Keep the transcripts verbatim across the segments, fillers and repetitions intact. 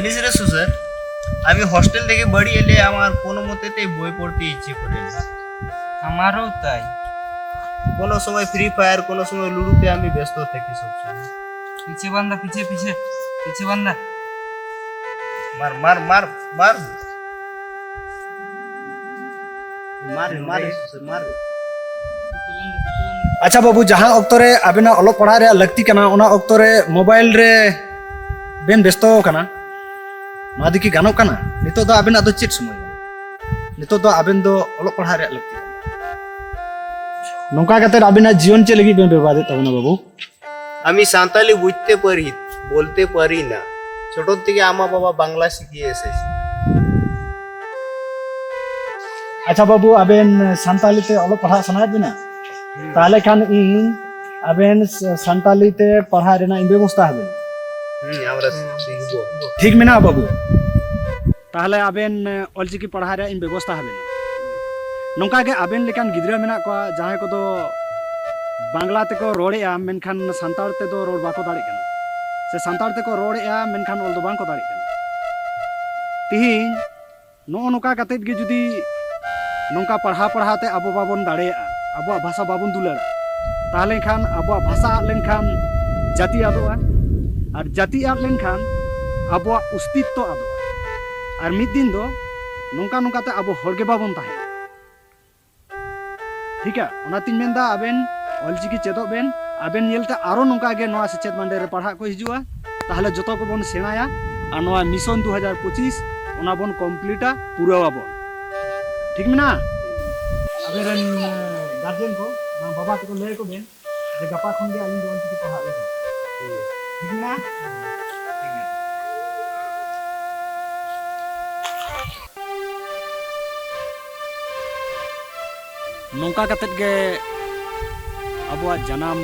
জানিস রে সুসেন, আমি হোস্টেল থেকে বাড়ি এলে আমার কোনো মতে তাই বই পড়তে ইচ্ছে করে না। আমারও তাই। কোনো সময় ফ্রি ফায়ার, কোনো সময় লুডোতে আমি ব্যস্ত থাকি সবসময়। পিছে বান্দা, পিছে, পিছে, পিছে বান্দা। মার, মার, মার, মার। মার, মার, মার। ᱟᱪᱪᱷᱟ ᱵᱟᱹᱵᱩ, ᱡᱟᱦᱟᱸ ᱚᱠᱛᱚ ᱨᱮ ᱟᱵᱮᱱᱟᱜ ᱚᱞᱚᱜ ᱯᱟᱲᱦᱟᱜ ᱨᱮᱭᱟᱜ ᱞᱟᱹᱠᱛᱤ ᱠᱟᱱᱟ, ᱚᱱᱟ ᱚᱠᱛᱚ ᱨᱮ ᱢᱳᱵᱟᱭᱤᱞ ᱨᱮ ᱵᱮᱱ ᱵᱮᱥᱛᱚ ᱟᱠᱟᱱᱟ, ᱱᱚᱣᱟ ᱫᱚ ᱠᱤ ᱜᱟᱱᱚᱜ ᱠᱟᱱᱟ? ᱱᱤᱛᱚᱜ ᱫᱚ ᱟᱵᱮᱱᱟᱜ ᱫᱚ ᱪᱮᱫ ᱥᱚᱢᱚᱭ ᱠᱟᱱᱟ? ᱱᱤᱛᱚᱜ ᱫᱚ ᱟᱵᱮᱱ ᱫᱚ ᱚᱞᱚᱜ ᱯᱟᱲᱦᱟᱜ ᱨᱮᱭᱟᱜ ᱞᱟᱹᱠᱛᱤ ᱠᱟᱱᱟ᱾ ᱱᱚᱝᱠᱟ ᱠᱟᱛᱮ ᱟᱵᱮᱱᱟᱜ ᱡᱤᱭᱚᱱ ᱪᱮᱫ ᱞᱟᱹᱜᱤᱫ ᱵᱮᱱ ᱵᱮᱨᱵᱟᱫᱮᱫ ᱛᱟᱵᱚᱱᱟ ᱵᱟᱹᱵᱩ? আমি সাঁওতালি বুঝতে পারি, বলতে পারি না। ছোট থেকে আমা বাবা বাংলা শিখিয়ে এসেছি। ᱟᱪᱪᱷᱟ ᱵᱟᱹᱵᱩ, ᱟᱵᱮᱱ ᱥᱟᱱᱛᱟᱞᱤ ᱛᱮ ᱚᱞᱚᱜ ᱯᱟᱲᱦᱟᱜ ᱥᱟᱱᱟᱭᱮᱫ ᱵᱮᱱᱟ? ᱦᱩᱸ᱾ ᱛᱟᱦᱞᱮ ᱠᱷᱟᱱ ᱤᱧ ᱟᱵᱮᱱ ᱥᱟᱱᱛᱟᱞᱤ ᱛᱮ ᱯᱟᱲᱦᱟᱜ ᱨᱮᱱᱟᱜ ᱤᱧ ᱵᱮᱵᱚᱥᱛᱷᱟ ᱟᱵᱮᱱᱟ᱾ ᱦᱩᱸ, ᱟᱢᱨᱟ ᱥᱤᱠᱷᱵᱚ᱾ ᱴᱷᱤᱠ ᱢᱮᱱᱟᱜᱼᱟ ᱵᱟᱹᱵᱩ᱾ ᱛᱟᱦᱞᱮ ᱟᱵᱮᱱ, ᱮ, ᱚᱞᱪᱤᱠᱤ ᱯᱟᱲᱦᱟᱣ ᱨᱮᱭᱟᱜ ᱤᱧ ᱵᱮᱵᱚᱥᱛᱷᱟ ᱟᱵᱮᱱᱟ᱾ ᱱᱚᱝᱠᱟ ᱜᱮ ᱟᱵᱮᱱ ᱞᱮᱠᱟᱱ ᱜᱤᱫᱽᱨᱟᱹ ᱢᱮᱱᱟᱜ ᱠᱚᱣᱟ, ᱡᱟᱦᱟᱸᱭ ᱠᱚᱫᱚ ᱵᱟᱝᱞᱟ ᱛᱮᱠᱚ ᱨᱚᱲᱮᱫᱼᱟ, ᱢᱮᱱᱠᱷᱟᱱ ᱥᱟᱱᱛᱟᱲ ᱛᱮᱫᱚ ᱨᱚᱲ ᱵᱟᱠᱚ ᱫᱟᱲᱮᱭᱟᱜ ᱠᱟᱱᱟ, ᱥᱮ ᱥᱟᱱᱛᱟᱲ ᱛᱮᱠᱚ ᱨᱚᱲᱮᱫᱼᱟ, ᱢᱮᱱᱠᱷᱟᱱ ᱚᱞ ᱫᱚ ᱵᱟᱝ ᱠᱚ ᱫᱟᱲᱮᱭᱟᱜ ᱠᱟᱱᱟ᱾ ᱛᱤᱦᱤᱧ ᱱᱚᱜᱼᱚ ᱱᱚᱝᱠᱟ ᱠᱟᱛᱮᱫ ᱜᱮ ᱡᱩᱫᱤ ᱱᱚᱝᱠᱟ ᱯᱟᱲᱦᱟᱣ ᱯᱟᱲᱦᱟᱣ ᱛᱮ ᱟᱵᱚ ᱵᱟᱵᱚᱱ ᱫᱟᱲᱮᱭᱟᱜᱼᱟ, ᱟᱵᱚᱣᱟᱜ ᱵᱷᱟᱥᱟ ᱵᱟᱵᱚᱱ ᱫᱩᱞᱟᱹᱲᱟ, ᱛᱟᱦᱚᱞᱮ ᱠᱷᱟᱱ ᱟᱵᱚᱣᱟᱜ ᱵᱷᱟᱥᱟ ᱟᱫ ᱞᱮᱱᱠᱷᱟᱱ ᱡᱟᱹᱛᱤ ᱟᱫᱚᱜᱼᱟ, ᱟᱨ ᱡᱟᱹᱛᱤ ᱟᱫ ᱞᱮᱱᱠᱷᱟᱱ ᱟᱵᱚᱣᱟᱜ ᱚᱥᱛᱤᱛᱛᱚ ᱟᱫᱚᱜᱼᱟ᱾ ᱟᱨ ᱢᱤᱫ ᱫᱤᱱ ᱫᱚ ᱱᱚᱝᱠᱟ ᱱᱚᱝᱠᱟ ᱛᱮ ᱟᱵᱚ ᱦᱚᱲ ᱜᱮ ᱵᱟᱵᱚᱱ ᱛᱟᱦᱮᱱᱟ᱾ ᱴᱷᱤᱠᱟ? ᱚᱱᱟᱛᱤᱧ ᱢᱮᱱᱫᱟ, ᱟᱵᱮᱱ ᱚᱞᱪᱤᱠᱤ ᱪᱮᱫᱚᱜ ᱵᱮᱱ, ᱟᱵᱮᱱ ᱧᱮᱞᱛᱮ ᱟᱨᱚ ᱱᱚᱝᱠᱟ ᱜᱮ ᱱᱚᱣᱟ ᱥᱮᱪᱮᱫ ᱢᱟᱰᱮ ᱨᱮ ᱯᱟᱲᱦᱟᱜ ᱠᱚ ᱦᱤᱡᱩᱜᱼᱟ᱾ ᱛᱟᱦᱚᱞᱮ ᱡᱚᱛᱚ ᱠᱚᱵᱚᱱ ᱥᱮᱬᱟᱭᱟ, ᱟᱨ ᱱᱚᱣᱟ ᱢᱤᱥᱚᱱ ᱫᱩ ᱦᱟᱡᱟᱨ ᱯᱚᱸᱪᱤᱥ, ᱚᱱᱟ ᱵᱚᱱ ᱠᱚᱢᱯᱞᱤᱴᱟ, ᱯᱩᱨᱟᱹᱣ ᱟᱵᱚᱱ᱾ ᱴᱷᱤᱠ ᱢᱮᱱᱟᱜᱼᱟ? ᱟᱵᱮᱱ ᱨᱮᱱ, ᱮ, ᱜᱟᱨᱡᱮᱱ ᱠᱚ, ᱵᱟᱵᱟ ᱛᱟᱠᱚ ᱞᱟᱹᱭ ᱟᱠᱚ ᱵᱮᱱ ᱡᱮ ᱜᱟᱯᱟ ᱠᱷᱚᱱ ᱜᱮ ᱟᱹᱞᱤᱧ ᱫᱚ ᱚᱞᱪᱤᱠᱤ ᱯᱟᱲᱦᱟᱜ ᱞᱤᱧ ᱪᱟᱞᱟᱜᱼᱟ᱾ ᱴᱷᱤᱠ ᱢᱮᱱᱟᱜᱼᱟ? ᱴᱷᱤᱠ ᱜᱮᱭᱟ᱾ ᱱᱚᱝᱠᱟ ᱠᱟᱛᱮᱫ ᱜᱮ ᱟᱵᱚᱣᱟᱜ ᱡᱟᱱᱟᱢ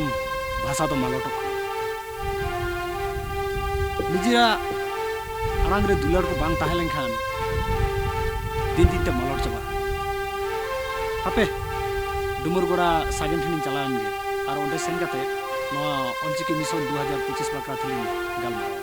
ᱵᱷᱟᱥᱟ ᱫᱚ ᱢᱟᱞᱚᱴᱚᱜ ᱠᱟᱱᱟ᱾ ᱱᱤᱡᱮᱨᱟᱜ ᱟᱲᱟᱝ ᱨᱮ ᱫᱩᱞᱟᱹᱲ ᱠᱚ ᱵᱟᱝ ᱛᱟᱦᱮᱸ ᱞᱮᱱᱠᱷᱟᱱ ᱫᱤᱱ ᱫᱤᱱ ᱛᱮ ᱢᱟᱞᱚᱴ ᱪᱟᱵᱟᱜᱼᱟ᱾ ᱦᱟᱯᱮ, ᱰᱩᱢᱩᱨ ᱜᱚᱲᱟ ᱥᱟᱜᱮᱱ ᱴᱷᱮᱱᱤᱧ ᱪᱟᱞᱟᱣᱮᱱ ᱜᱮ, ᱟᱨ ᱚᱸᱰᱮ ᱥᱮᱱ ᱠᱟᱛᱮ ᱱᱚᱣᱟ ᱚᱞᱪᱤᱠᱤ ᱢᱤᱥᱚᱱ ᱫᱩ ᱦᱟᱡᱟᱨ ᱯᱚᱸᱪᱤᱥ ᱵᱟᱠᱷᱨᱟ ᱛᱮᱞᱤᱧ ᱜᱟᱞᱢᱟᱨᱟᱣᱟ᱾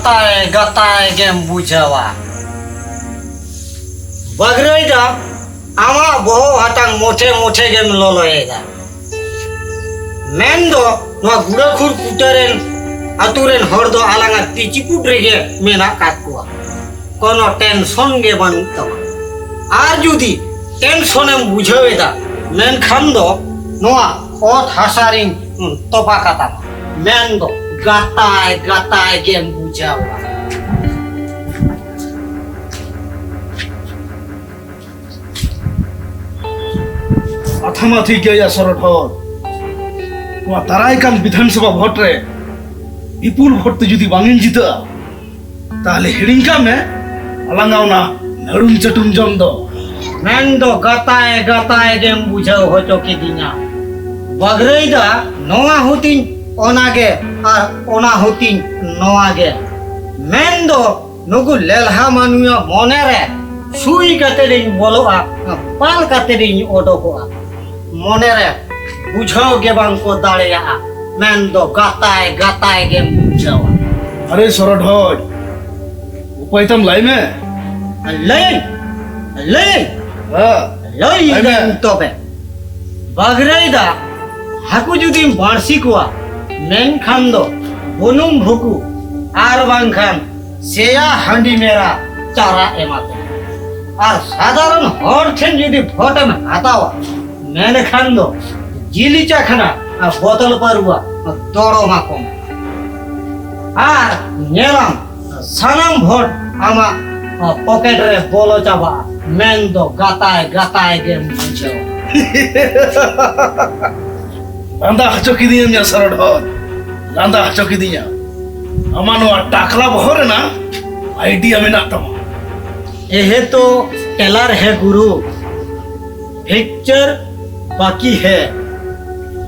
ᱜᱟᱛᱟᱭ ᱜᱟᱛᱟᱭ ᱜᱮᱢ ᱵᱩᱡᱷᱟᱹᱣᱟ᱾ ᱵᱟᱜᱽᱨᱟᱹᱭ ᱫᱟ, ᱟᱢᱟᱜ ᱵᱚᱦᱚᱜ ᱦᱟᱛᱟᱝ ᱢᱚᱴᱷᱮ ᱢᱚᱴᱷᱮ ᱜᱮᱢ ᱞᱚᱞᱚᱭᱮᱫᱟ᱾ ᱢᱮᱱᱫᱚ ᱱᱚᱣᱟ ᱜᱩᱲᱟᱹᱠᱷᱩᱨ ᱠᱩᱴᱟᱹ ᱨᱮᱱ ᱟᱛᱳ ᱨᱮᱱ ᱦᱚᱲ ᱫᱚ ᱟᱞᱟᱝᱟᱜ ᱛᱤ ᱪᱤᱯᱩᱫ ᱨᱮᱜᱮ ᱢᱮᱱᱟᱜ ᱠᱟᱫ ᱠᱚᱣᱟ᱾ ᱠᱳᱱᱳ ᱴᱮᱱᱥᱚᱱ ᱜᱮ ᱵᱟᱹᱱᱩᱜ ᱛᱟᱢᱟ᱾ ᱟᱨ ᱡᱩᱫᱤ ᱴᱮᱱᱥᱚᱱᱮᱢ ᱵᱩᱡᱷᱟᱹᱣ ᱮᱫᱟ, ᱢᱮᱱᱠᱷᱟᱱ ᱫᱚ ᱱᱚᱣᱟ ᱚᱛ ᱦᱟᱥᱟ ᱨᱤᱧ ᱛᱚᱯᱟ ᱠᱟᱛᱟᱢᱟ᱾ ᱢᱮᱱᱫᱚ ᱜᱟᱛᱟᱭ ᱜᱟᱛᱟᱭ ᱜᱮᱢ ᱵᱩᱡᱷᱟᱹᱣᱟ᱾ ᱠᱟᱛᱷᱟ ᱢᱟ ᱴᱷᱤᱠ ᱜᱮᱭᱟ ᱥᱚᱨᱚᱴ ᱦᱚᱲ᱾ ᱱᱚᱣᱟ ᱫᱟᱨᱟᱭ ᱠᱟᱱ ᱵᱤᱫᱷᱟᱱ ᱥᱚᱵᱷᱟ ᱵᱷᱳᱴ ᱨᱮ ᱵᱤᱯᱩᱞ ᱵᱷᱳᱴ ᱛᱮ ᱡᱩᱫᱤ ᱵᱟᱝ ᱤᱧ ᱡᱤᱛᱟᱹᱜᱼᱟ, ᱛᱟᱦᱞᱮ ᱦᱤᱲᱤᱧ ᱠᱟᱜ ᱢᱮ ᱟᱞᱟᱝᱟᱜ ᱚᱱᱟ ᱱᱟᱹᱲᱩᱢ ᱪᱟᱹᱴᱩᱢ ᱡᱚᱢ ᱫᱚ᱾ ᱢᱮᱱᱫᱚ ᱜᱟᱛᱟᱭ ᱜᱟᱛᱟᱭ ᱜᱮᱢ ᱵᱩᱡᱷᱟᱹᱣ ᱦᱚᱪᱚ ᱠᱤᱫᱤᱧᱟ᱾ ᱵᱟᱜᱽᱨᱟᱹᱭ ᱫᱟ, ᱱᱚᱣᱟ ᱦᱩᱛᱤᱧ ᱚᱱᱟᱜᱮ ᱟᱨ ᱚᱱᱟ ᱦᱩᱛᱤᱧ ᱱᱚᱣᱟ ᱜᱮ᱾ ᱢᱮᱱᱫᱚ ᱱᱩᱠᱩ ᱞᱮᱞᱦᱟ ᱢᱟᱹᱱᱢᱤᱭᱟᱜ ᱢᱚᱱᱮᱨᱮ ᱥᱩᱭ ᱠᱟᱛᱮ ᱤᱧ ᱵᱚᱞᱚᱜᱼᱟ, ᱯᱟᱞ ᱠᱟᱛᱮ ᱤᱧ ᱚᱰᱚᱠᱚᱜᱼᱟ᱾ ᱢᱚᱱᱮᱨᱮ ᱵᱩᱡᱷᱟᱹᱣ ᱜᱮ ᱵᱟᱝ ᱠᱚ ᱫᱟᱲᱮᱭᱟᱜᱼᱟ᱾ ᱢᱮᱱᱫᱚ ᱜᱟᱛᱟᱭ ᱜᱟᱛᱟᱭ ᱜᱮᱢ ᱵᱩᱡᱷᱟᱹᱣᱟ᱾ ᱟᱨᱮ ᱥᱚᱨᱚᱰᱷᱚᱡ, ᱩᱯᱟᱹᱭ ᱛᱟᱢ ᱞᱟᱹᱭ ᱢᱮ᱾ ᱞᱟᱹᱭᱟᱹᱧ, ᱞᱟᱹᱭᱟᱹᱧ, ᱦᱮᱸ, ᱞᱟᱹᱭ ᱞᱟᱹᱭ ᱢᱮ᱾ ᱫᱟᱹᱧ ᱛᱚᱵᱮ᱾ ᱵᱟᱜᱽᱨᱟᱹᱭ ᱫᱟ, ᱦᱟᱹᱠᱩ ᱡᱩᱫᱤᱢ ᱵᱟᱹᱲᱥᱤ ᱠᱚᱣᱟ, ᱢᱮᱱᱠᱷᱟᱱ ᱫᱚ ᱵᱩᱱᱩᱢ ᱵᱷᱩᱠᱩ ᱟᱨ ᱵᱟᱝᱠᱷᱟᱱ ᱥᱮᱭᱟ ᱦᱟᱺᱰᱤ ᱢᱮᱨᱟ ᱪᱟᱨᱟ ᱮᱢᱟ ᱠᱚ᱾ ᱟᱨ ᱥᱟᱫᱷᱟᱨᱚᱱ ᱦᱚᱲ ᱴᱷᱮᱱ ᱡᱩᱫᱤ ᱵᱷᱳᱴ ᱮᱢ ᱦᱟᱛᱟᱣᱟ, ᱢᱮᱱᱠᱷᱟᱱ ᱫᱚ ᱡᱤᱞᱤ ᱪᱟᱠᱷᱱᱟ ᱟᱨ ᱵᱚᱛᱚᱞ ᱯᱟᱹᱨᱩᱣᱟ ᱫᱚᱲᱚᱢᱟ ᱠᱚ᱾ ᱟᱨ ᱧᱮᱞᱟᱢ, ᱥᱟᱱᱟᱢ ᱵᱷᱳᱴ ᱟᱢᱟᱜ ᱯᱚᱠᱮᱴ ᱨᱮ ᱵᱚᱞᱚ ᱪᱟᱵᱟᱜᱼᱟ᱾ ᱢᱮᱱ ᱫᱚ ᱜᱟᱛᱟᱭ ᱜᱟᱛᱟᱭ ᱜᱮᱢ ᱵᱩᱡᱷᱟᱹᱣᱟ᱾ ᱞᱟᱸᱫᱟ ᱦᱚᱪᱚ ᱠᱤᱫᱤᱧᱟᱢ ᱭᱟ ᱥᱚᱨᱚᱰᱷᱚᱡ, ᱞᱟᱸᱫᱟ ᱦᱚᱪᱚ ᱠᱤᱫᱤᱧᱟ᱾ ᱟᱢᱟᱜ ᱱᱚᱣᱟ ᱴᱟᱠᱞᱟ ᱵᱚᱦᱚᱜ ᱨᱮᱱᱟᱜ ᱟᱭᱰᱤᱭᱟ ᱢᱮᱱᱟᱜ ᱛᱟᱢᱟ᱾ ᱮᱦᱮ ᱛᱚ ᱴᱮᱞᱟᱨ ᱦᱮ ᱜᱩᱨᱩ, ᱯᱤᱠᱪᱟᱨ ᱵᱟᱠᱤ ᱦᱮ᱾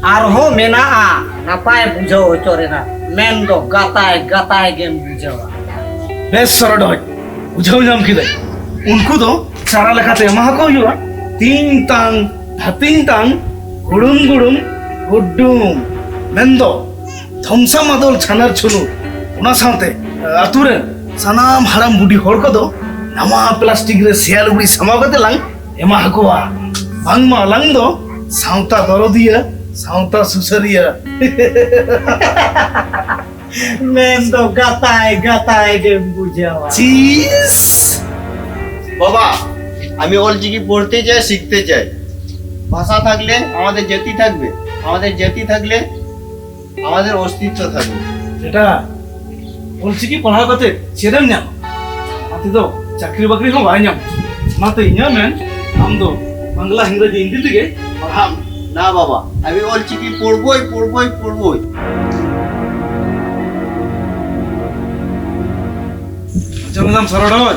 ᱟᱨᱦᱚᱸ ᱢᱮᱱᱟᱜᱼᱟ ᱱᱟᱯᱟᱭ ᱵᱩᱡᱷᱟᱹᱣ ᱦᱚᱪᱚ ᱨᱮᱱᱟᱜ, ᱢᱮᱱ ᱫᱚ ᱜᱟᱛᱟᱭ ᱜᱟᱛᱟᱭ ᱜᱮᱢ ᱵᱩᱡᱷᱟᱹᱣᱟ᱾ ᱵᱮᱥ ᱥᱚᱨᱚᱰᱷᱚᱡ, ᱵᱩᱡᱷᱟᱹᱣ ᱧᱟᱢ ᱠᱤᱫᱟᱹᱧ᱾ ᱩᱱᱠᱩ ᱫᱚ ᱪᱟᱨᱟ ᱞᱮᱠᱟᱛᱮ ᱮᱢᱟ ᱠᱚ ᱦᱩᱭᱩᱜᱼᱟ ᱛᱤᱧ ᱛᱟᱝ, ᱫᱷᱟᱹᱛᱤᱧ ᱛᱟᱝ, ᱜᱩᱲᱩᱢ ᱜᱩᱲᱩᱢ, ᱜᱩᱰᱩᱢ᱾ ᱢᱮᱱᱫᱚ ᱫᱷᱚᱢᱥᱟ ᱢᱟᱫᱚᱞ ᱪᱷᱟᱱᱟᱨ ᱪᱷᱩᱱᱩᱨ, ᱚᱱᱟ ᱥᱟᱶᱛᱮ ᱟᱛᱳ ᱨᱮᱱ ᱥᱟᱱᱟᱢ ᱦᱟᱲᱟᱢ ᱵᱩᱰᱷᱤ ᱦᱚᱲ ᱠᱚᱫᱚ ᱱᱟᱣᱟ ᱯᱞᱟᱥᱴᱤᱠ ᱨᱮ ᱥᱮᱭᱟ ᱞᱩᱜᱽᱲᱤ ᱥᱟᱢᱟᱣ ᱠᱟᱛᱮ ᱞᱟᱝ ᱮᱢᱟ ᱟᱠᱚᱣᱟ᱾ ᱵᱟᱝᱢᱟ ᱟᱞᱟᱝ ᱫᱚ ᱥᱟᱶᱛᱟ ᱫᱚᱨᱚᱫᱤᱭᱟᱹ, ᱥᱟᱶᱛᱟ ᱥᱩᱥᱟᱹᱨᱤᱭᱟᱹ᱾ ᱢᱮᱱ ᱫᱚ ᱜᱟᱛᱟᱭ ᱜᱟᱛᱟᱭ ᱜᱮᱢ ᱵᱩᱡᱷᱟᱹᱣᱟ᱾ ᱪᱤᱥ! বাবা, আমি অলচিকি পড়তে চাই, শিখতে চাই। ভাষা থাকলে আমাদের জাতি থাকবে, আমাদের জাতি থাকলে আমাদের অস্তিত্ব থাকবে। এটা ᱚᱞᱪᱤᱠᱤ ᱯᱟᱲᱦᱟᱣ ᱠᱟᱛᱮ ᱪᱮᱫ ᱮᱢ ᱧᱟᱢᱟ? ᱚᱱᱟ ᱛᱮᱫᱚ ᱪᱟᱹᱠᱨᱤ ᱵᱟᱹᱠᱨᱤ ᱦᱚᱸ ᱵᱟᱭ ᱧᱟᱢᱚᱜᱼᱟ᱾ ᱚᱱᱟᱛᱮ ᱤᱧᱟᱹᱜ ᱢᱮᱱ, ᱟᱢ ᱫᱚ ᱵᱟᱝᱞᱟ, ᱤᱝᱨᱮᱡᱤ, ᱦᱤᱱᱫᱤ ᱛᱮᱜᱮ ᱯᱟᱲᱦᱟᱜ ᱢᱮ᱾ না বাবা, আমি অলচিকি পড়বই, পড়বই, পড়বই। ᱟᱸᱡᱚᱢ ᱮᱫᱟᱢ ᱥᱚᱨᱚᱰᱚᱡ?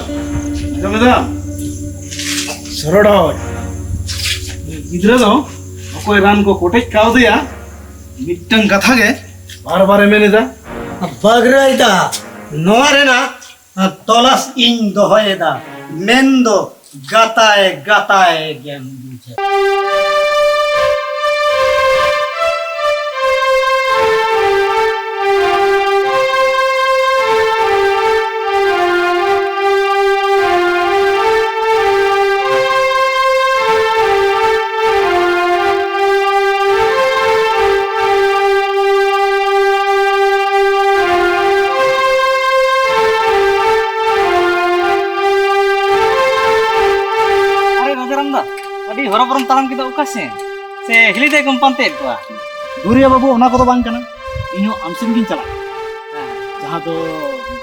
ᱟᱸᱡᱚᱢ ᱮᱫᱟᱢ? ᱥᱚᱨᱚᱰᱚᱡ᱾ ᱜᱤᱫᱽᱨᱟᱹ ᱫᱚ ᱚᱠᱚᱭ ᱨᱟᱱ ᱠᱚ ᱠᱚᱴᱮᱡ ᱠᱟᱣᱫᱮᱭᱟ, ᱢᱤᱫᱴᱟᱝ ᱠᱟᱛᱷᱟ ᱜᱮ ᱵᱟᱨ ᱵᱟᱨᱮ ᱢᱮᱱ ᱮᱫᱟ᱾ ᱵᱟᱜᱽᱨᱟᱹᱭ ᱫᱟ, ᱱᱚᱣᱟ ᱨᱮᱱᱟᱜ ᱛᱚᱞᱟᱥ ᱤᱧ ᱫᱚᱦᱚᱭᱮᱫᱟ, ᱢᱮᱱᱫᱚ ᱜᱟᱛᱟᱭ ᱜᱟᱛᱟᱭ ᱜᱮᱢ ᱵᱩᱡᱷᱟᱹᱣ᱾ ᱟᱨᱮ ᱨᱟᱡᱟᱨᱟᱢ ᱫᱟ, ᱟᱹᱰᱤ ᱦᱚᱨᱚᱵᱚᱨᱚᱢ ᱛᱟᱲᱟᱢ ᱠᱮᱫᱟ, ᱚᱠᱟ ᱥᱮᱱ? ᱥᱮ ᱦᱤᱞᱤ ᱛᱮ ᱠᱚᱢ ᱯᱟᱱᱛᱮᱭᱮᱫ ᱠᱚᱣᱟ? ᱫᱩᱨᱤᱭᱟᱹ ᱵᱟᱹᱵᱩ, ᱚᱱᱟ ᱠᱚᱫᱚ ᱵᱟᱝ ᱠᱟᱱᱟ, ᱤᱧ ᱦᱚᱸ ᱟᱢ ᱥᱮᱱ ᱜᱤᱧ ᱪᱟᱞᱟᱜ ᱠᱟᱱᱟ᱾ ᱦᱮᱸ᱾ ᱡᱟᱦᱟᱸ ᱫᱚ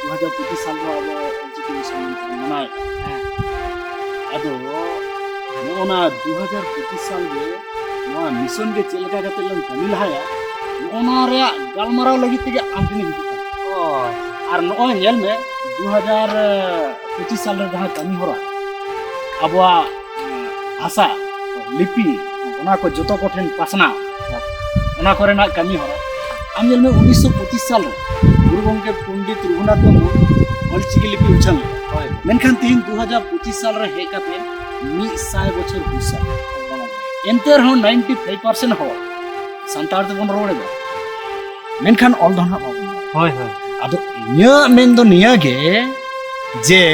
ᱫᱩ ᱦᱟᱡᱟᱨ ᱯᱚᱸᱪᱤᱥ ᱥᱟᱞ ᱫᱚ ᱟᱵᱚ ᱚᱞᱪᱤᱠᱤ ᱢᱤᱥᱚᱱ ᱢᱮᱱᱛᱮ ᱵᱚᱱ ᱢᱟᱱᱟᱣᱮᱫ᱾ ᱦᱮᱸ᱾ ᱟᱫᱚ ᱱᱚᱜᱼᱚ ᱱᱟ ᱫᱩ ᱦᱟᱡᱟᱨ ᱯᱚᱸᱪᱤᱥ ᱥᱟᱞ ᱨᱮ ᱱᱚᱣᱟ ᱢᱤᱥᱚᱱ ᱜᱮ ᱪᱮᱫ ᱞᱮᱠᱟ ᱠᱟᱛᱮ ᱞᱟᱝ ᱠᱟᱹᱢᱤ ᱞᱟᱦᱟᱭᱟ, ᱱᱚᱜᱼᱚ ᱱᱚᱣᱟ ᱨᱮᱭᱟᱜ ᱜᱟᱞᱢᱟᱨᱟᱣ ᱞᱟᱹᱜᱤᱫ ᱛᱮᱜᱮ ᱟᱢ ᱴᱷᱮᱱᱤᱧ ᱦᱤᱡᱩᱜ ᱠᱟᱱᱟ᱾ ᱚ᱾ ᱟᱨ ᱱᱚᱜᱼᱚᱭ ᱧᱮᱞ ᱢᱮ, ᱫᱩ ᱦᱟᱡᱟᱨ ᱯᱚᱸᱪᱤᱥ ᱥᱟᱞ ᱨᱮ ᱡᱟᱦᱟᱸ ᱠᱟᱹᱢᱤ ᱦᱚᱨᱟ, ᱟᱵᱚᱣᱟᱜ ᱵᱷᱟᱥᱟ, ᱞᱤᱯᱤ, ᱚᱱᱟ ᱠᱚ ᱡᱚᱛᱚ ᱠᱚᱴᱷᱮᱱ ᱯᱟᱥᱱᱟᱣ, ᱚᱱᱟ ᱠᱚᱨᱮᱱᱟᱜ ᱠᱟᱹᱢᱤ ᱦᱚᱨᱟ᱾ ᱟᱢ ᱧᱮᱞ ᱢᱮ, ᱩᱱᱤᱥᱥᱚ ᱯᱚᱸᱪᱤᱥ ᱥᱟᱞ ᱨᱮ ᱜᱩᱨᱩ ᱜᱚᱢᱠᱮ ᱯᱚᱱᱰᱤᱛ ᱨᱚᱜᱷᱩᱱᱟᱛᱷ ᱢᱩᱨᱢᱩ ᱚᱞᱪᱤᱠᱤ ᱞᱤᱯᱤ ᱩᱪᱷᱟᱹᱱ ᱞᱮᱫᱟ᱾ ᱦᱳᱭ᱾ ᱢᱮᱱᱠᱷᱟᱱ ᱛᱮᱦᱮᱧ ᱫᱩ ᱦᱟᱡᱟᱨ ᱯᱚᱸᱪᱤᱥ ᱥᱟᱞ ᱨᱮ ᱦᱮᱡ ᱠᱟᱛᱮ ᱢᱤᱫ ᱥᱟᱭ ᱵᱚᱪᱷᱚᱨ ᱦᱩᱭ ᱥᱟᱹᱛ ᱮᱱᱟ᱾ ᱮᱱᱛᱮ ᱨᱮᱦᱚᱸ ᱱᱟᱭᱤᱱᱴᱤ ᱯᱷᱟᱭᱤᱵᱷ ᱯᱟᱨᱥᱮᱱᱴ ᱦᱚᱲ ᱥᱟᱱᱛᱟᱲ ᱛᱮᱵᱚᱱ ᱨᱚᱲ ᱮᱫᱟ, ᱢᱮᱱᱠᱷᱟᱱ ᱚᱞ ᱫᱚ ᱱᱟᱦᱟᱜ ᱵᱟᱵᱚᱱ ᱨᱚᱲ᱾ ᱦᱳᱭ, ᱦᱳᱭ᱾ ᱟᱫᱚ ᱤᱧᱟᱹᱜ ᱢᱮᱱ ᱫᱚ ᱱᱤᱭᱟᱹ ᱜᱮ, ᱡᱮ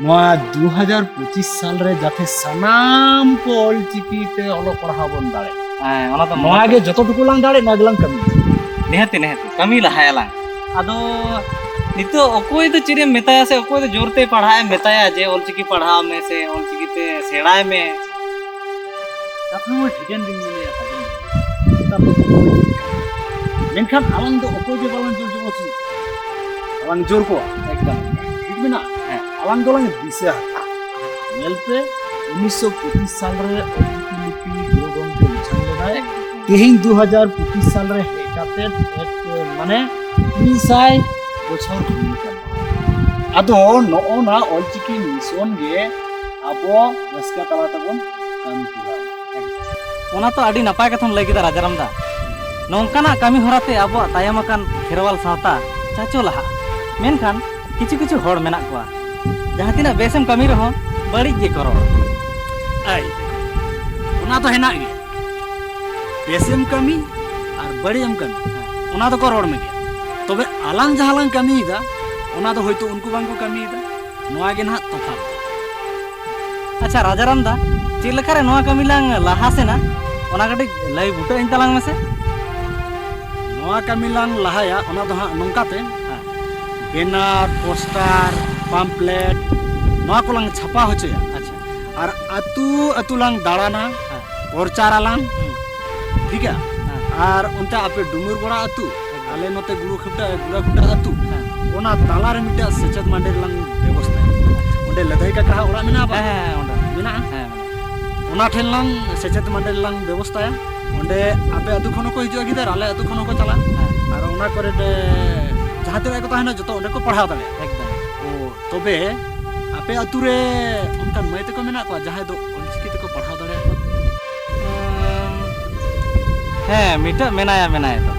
ᱱᱚᱣᱟ ᱫᱩ ᱦᱟᱡᱟᱨ ᱯᱚᱸᱪᱤᱥ ᱥᱟᱞ ᱨᱮ ᱡᱟᱛᱮ ᱥᱟᱱᱟᱢ ᱠᱚ ᱚᱞᱪᱤᱠᱤ ᱛᱮ ᱚᱞᱚᱜ ᱯᱟᱲᱦᱟᱣ ᱵᱚᱱ ᱫᱟᱲᱮᱜ᱾ ᱦᱮᱸ, ᱚᱱᱟ ᱫᱚ ᱱᱚᱣᱟ ᱜᱮ ᱡᱚᱛᱚ ᱴᱩᱠᱩ ᱞᱟᱝ ᱫᱟᱲᱮᱜ, ᱱᱚᱣᱟ ᱜᱮᱞᱟᱝ ᱠᱟᱹᱢᱤ᱾ ᱱᱤᱦᱟᱹᱛᱤ, ᱱᱤᱦᱟᱹᱛᱤ, ᱠᱟᱹᱢᱤ ᱞᱟᱦᱟᱭᱟᱞᱟᱝ᱾ ᱟᱫᱚ ᱱᱤᱛᱚᱜ ᱚᱠᱚᱭ ᱫᱚ ᱪᱮᱫ ᱮᱢ ᱢᱮᱛᱟᱭᱟ ᱥᱮ ᱚᱠᱚᱭ ᱫᱚ ᱡᱳᱨ ᱛᱮ ᱯᱟᱲᱦᱟᱜ ᱮᱢ ᱢᱮᱛᱟᱭᱟ ᱡᱮ ᱚᱞᱪᱤᱠᱤ ᱯᱟᱲᱦᱟᱣ ᱢᱮ ᱥᱮ ᱚᱞᱪᱤᱠᱤ ᱛᱮ ᱥᱮᱬᱟᱭ ᱢᱮ? ᱠᱟᱛᱷᱟ ᱢᱟ ᱴᱷᱤᱠᱟᱹᱱ ᱜᱮᱢ ᱢᱮᱱᱮᱫᱼᱟ, ᱥᱟᱜᱮᱱ᱾ ᱱᱮᱛᱟᱨ ᱫᱚ ᱚᱠᱚᱭ ᱪᱮᱫ ᱞᱮᱠᱟ? ᱢᱮᱱᱠᱷᱟᱱ ᱟᱞᱟᱝ ᱫᱚ ᱚᱠᱚᱭ ᱜᱮ ᱵᱟᱞᱟᱝ ᱡᱳᱨ ᱡᱚᱵᱚᱥᱛᱤ, ᱵᱟᱞᱟᱝ ᱡᱳᱨ ᱠᱚᱣᱟ᱾ ᱮᱠᱫᱚᱢ᱾ ᱴᱷᱤᱠ ᱢᱮᱱᱟᱜᱼᱟ? ᱦᱮᱸ᱾ ᱟᱞᱟᱝ ᱫᱚᱞᱟᱝ ᱫᱤᱥᱟᱹ ᱟᱠᱚᱣᱟ᱾ ᱧᱮᱞ ᱯᱮ, ᱩᱱᱤᱥᱥᱚ ᱯᱚᱸᱪᱤᱥ ᱥᱟᱞ ᱨᱮ ᱚᱞᱪᱤᱠᱤ ᱞᱤᱯᱤ ᱜᱩᱨᱩ ᱜᱚᱢᱠᱮ ᱩᱪᱷᱟᱹᱱ ᱞᱮᱫᱟᱭ᱾ ᱮᱠᱫᱚᱢ᱾ ᱛᱮᱦᱮᱧ ᱫᱩ ᱦᱟᱡᱟᱨ ᱯᱚᱸᱪᱤᱥ ᱥᱟᱞ ᱨᱮ ᱦᱮᱡ ᱠᱟᱛᱮ, ᱮᱠ, ᱢᱟᱱᱮ, ᱢᱤᱫ ᱥᱟᱭ ᱵᱚᱪᱷᱚᱨ ᱦᱩᱭ ᱠᱟᱱᱟ᱾ ᱟᱫᱚ ᱱᱚᱜᱼᱚ ᱱᱟ ᱚᱞᱪᱤᱠᱤ ᱢᱤᱥᱚᱱ ᱜᱮ ᱟᱵᱚ ᱨᱟᱹᱥᱠᱟᱹ ᱛᱟᱞᱟ ᱛᱮᱵᱚᱱ ᱠᱟᱹᱢᱤ ᱯᱩᱨᱟᱹᱣᱟ᱾ ᱚᱱᱟ ᱛᱚ ᱟᱹᱰᱤ ᱱᱟᱯᱟᱭ ᱠᱟᱛᱷᱟᱢ ᱞᱟᱹᱭ ᱠᱮᱫᱟ, ᱨᱟᱡᱟᱨᱟᱢ ᱫᱟ᱾ ᱱᱚᱝᱠᱟᱱᱟᱜ ᱠᱟᱹᱢᱤ ᱦᱚᱨᱟ ᱛᱮ ᱟᱵᱚᱣᱟᱜ ᱛᱟᱭᱚᱢ ᱟᱠᱟᱱ ᱠᱷᱮᱨᱣᱟᱞ ᱥᱟᱶᱛᱟ ᱪᱟᱪᱳ ᱞᱟᱦᱟᱜᱼᱟ᱾ ᱢᱮᱱᱠᱷᱟᱱ ᱠᱤᱪᱷᱩ ᱠᱤᱪᱷᱩ ᱦᱚᱲ ᱢᱮᱱᱟᱜ ᱠᱚᱣᱟ, ᱡᱟᱦᱟᱸ ᱛᱤᱱᱟᱹᱜ ᱵᱮᱥᱮᱢ ᱠᱟᱹᱢᱤ ᱨᱮᱦᱚᱸ ᱵᱟᱹᱲᱤᱡ ᱜᱮᱠᱚ ᱨᱚᱲᱟ᱾ ᱟᱭ, ᱚᱱᱟ ᱫᱚ ᱦᱮᱱᱟᱜ ᱜᱮᱭᱟ᱾ ᱵᱮᱥᱮᱢ ᱠᱟᱹᱢᱤ ᱟᱨ ᱵᱟᱹᱲᱤᱡ ᱮᱢ ᱠᱟᱹᱢᱤ, ᱚᱱᱟ ᱫᱚᱠᱚ ᱨᱚᱲ ᱢᱮᱜᱮᱭᱟ᱾ ᱛᱚᱵᱮ ᱟᱞᱟᱝ ᱡᱟᱦᱟᱸ ᱞᱟᱝ ᱠᱟᱹᱢᱤᱭᱮᱫᱟ, ᱚᱱᱟ ᱫᱚ ᱦᱚᱭᱛᱳ ᱩᱱᱠᱩ ᱵᱟᱝ ᱠᱚ ᱠᱟᱹᱢᱤᱭᱮᱫᱟ᱾ ᱱᱚᱣᱟ ᱜᱮ ᱱᱟᱦᱟᱜ ᱛᱚᱯᱷᱟᱛ᱾ ᱟᱪᱪᱷᱟ, ᱨᱟᱡᱟᱨᱟᱢ ᱫᱟ, ᱪᱮᱫ ᱞᱮᱠᱟᱨᱮ ᱱᱚᱣᱟ ᱠᱟᱹᱢᱤ ᱞᱟᱝ ᱞᱟᱦᱟ ᱥᱮᱱᱟ, ᱚᱱᱟ ᱠᱟᱹᱴᱤᱡ ᱞᱟᱹᱭ ᱵᱩᱴᱟᱹ ᱟᱹᱧ ᱛᱟᱞᱟᱝ ᱢᱮᱥᱮ᱾ ᱱᱚᱣᱟ ᱠᱟᱹᱢᱤ ᱞᱟᱝ ᱞᱟᱦᱟᱭᱟ, ᱚᱱᱟ ᱫᱚ ᱦᱟᱸᱜ ᱱᱚᱝᱠᱟ ᱛᱮ, ᱦᱮᱸ᱾ ᱵᱮᱱᱟᱨ, ᱯᱳᱥᱴᱟᱨ, ᱯᱟᱢᱯᱞᱮᱴ, ᱱᱚᱣᱟ ᱠᱚᱞᱟᱝ ᱪᱷᱟᱯᱟ ᱦᱚᱪᱚᱭᱟ᱾ ᱟᱪᱪᱷᱟ᱾ ᱟᱨ ᱟᱹᱛᱩ ᱟᱹᱛᱩ ᱞᱟᱝ ᱫᱟᱬᱟᱱᱟ, ᱦᱮᱸ᱾ ᱯᱨᱚᱪᱟᱨᱟᱞᱟᱝ, ᱦᱩᱸ᱾ ᱴᱷᱤᱠᱟ? ᱦᱮᱸ᱾ ᱟᱨ ᱚᱱᱛᱮ ᱟᱯᱮ ᱰᱩᱢᱩᱨ ᱜᱚᱲᱟ ᱟᱹᱛᱩ, ᱮᱠᱫᱚᱢ᱾ ᱟᱞᱮ ᱱᱚᱛᱮ ᱜᱩᱲᱩ ᱠᱷᱩᱴᱟ, ᱜᱩᱲᱟ ᱠᱷᱩᱴᱟ ᱟᱹᱛᱩ, ᱦᱮᱸ᱾ ᱚᱱᱟ ᱛᱟᱞᱟ ᱨᱮ ᱢᱤᱫᱴᱟᱝ ᱥᱮᱪᱮᱫ ᱢᱟᱸᱰᱮᱨ ᱞᱟᱝ ᱵᱮᱵᱚᱥᱛᱷᱟᱭᱟ᱾ ᱚᱸᱰᱮ ᱞᱟᱹᱫᱷᱟᱹᱭ ᱠᱟᱠᱟ ᱦᱟᱜ ᱚᱲᱟᱜ ᱢᱮᱱᱟᱜᱼᱟ ᱵᱟᱝ? ᱦᱮᱸ, ᱦᱮᱸ, ᱚᱸᱰᱮ᱾ ᱢᱮᱱᱟᱜᱼᱟ? ᱦᱮᱸ, ᱢᱮᱱᱟᱜᱼᱟ᱾ ᱚᱱᱟ ᱴᱷᱮᱱ ᱞᱟᱝ ᱥᱮᱪᱮᱫ ᱢᱟᱸᱰᱮᱨ ᱞᱟᱝ ᱵᱮᱵᱚᱥᱛᱷᱟᱭᱟ᱾ ᱚᱸᱰᱮ ᱟᱯᱮ ᱟᱹᱛᱩ ᱠᱷᱚᱱ ᱦᱚᱸᱠᱚ ᱦᱤᱡᱩᱜᱼᱟ ᱜᱤᱫᱟᱹᱨ, ᱟᱞᱮ ᱟᱹᱛᱩ ᱠᱷᱚᱱ ᱦᱚᱸᱠᱚ ᱪᱟᱞᱟᱜᱼᱟ᱾ ᱦᱮᱸ᱾ ᱟᱨ ᱚᱱᱟ ᱠᱚᱨᱮ ᱫᱚ ᱡᱟᱦᱟᱸ ᱛᱤᱱᱟᱹᱜ ᱠᱚ ᱛᱟᱦᱮᱱᱟ, ᱡᱚᱛᱚ ᱚᱸᱰᱮ ᱠᱚ ᱯᱟᱲᱦᱟᱣ ᱫᱟᱲᱮᱭᱟᱜᱼᱟ᱾ ᱮᱠᱫᱚᱢ᱾ ᱚ, ᱛᱚᱵᱮ ᱟᱯᱮ ᱟᱹᱛᱩ ᱨᱮ ᱚᱱᱠᱟᱱ ᱢᱟᱹᱭ ᱛᱟᱠᱚ ᱢᱮᱱᱟᱜ ᱠᱚᱣᱟ ᱡᱟᱦᱟᱸᱭ ᱫᱚ ᱚᱞᱪᱤᱠᱤ ᱛᱮᱠᱚ ᱯᱟᱲᱦᱟᱣ ᱫᱟᱲᱮᱭᱟᱜ ᱢᱟ? ᱩᱸ, ᱦᱮᱸ, ᱢᱤᱫᱴᱟᱹᱜ ᱢᱮᱱᱟᱭᱟ, ᱢᱮᱱᱟᱭ ᱫᱚ᱾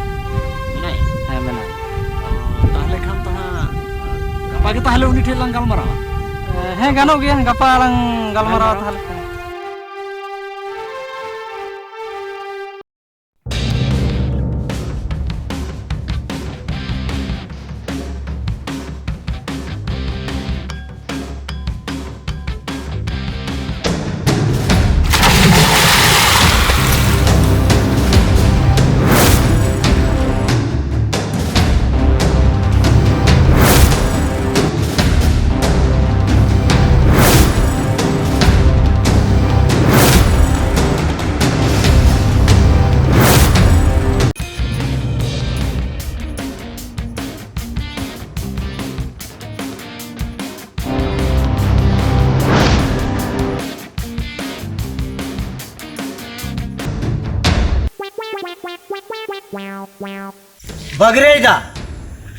ᱢᱮᱱᱟᱭᱟ? ᱦᱮᱸ, ᱢᱮᱱᱟᱭᱟ᱾ ᱚ, ᱛᱟᱦᱞᱮ ᱠᱷᱟᱱ ᱫᱚ ᱦᱟᱸᱜ ᱜᱟᱯᱟ ᱜᱮ ᱛᱟᱦᱞᱮ ᱩᱱᱤ ᱴᱷᱮᱱ ᱞᱟᱝ ᱜᱟᱞᱢᱟᱨᱟᱣᱟ᱾ ᱦᱮᱸ, ᱜᱟᱱᱚᱜ ᱜᱮᱭᱟ, ᱜᱟᱯᱟ ᱞᱟᱝ ᱜᱟᱞᱢᱟᱨᱟᱣᱟ ᱜᱟᱞᱢᱟᱨᱟᱣ᱾ ᱛᱟᱦᱞᱮ ᱠᱷᱟᱱ᱾ ᱵᱟᱜᱽᱨᱮᱭᱮᱫᱟ,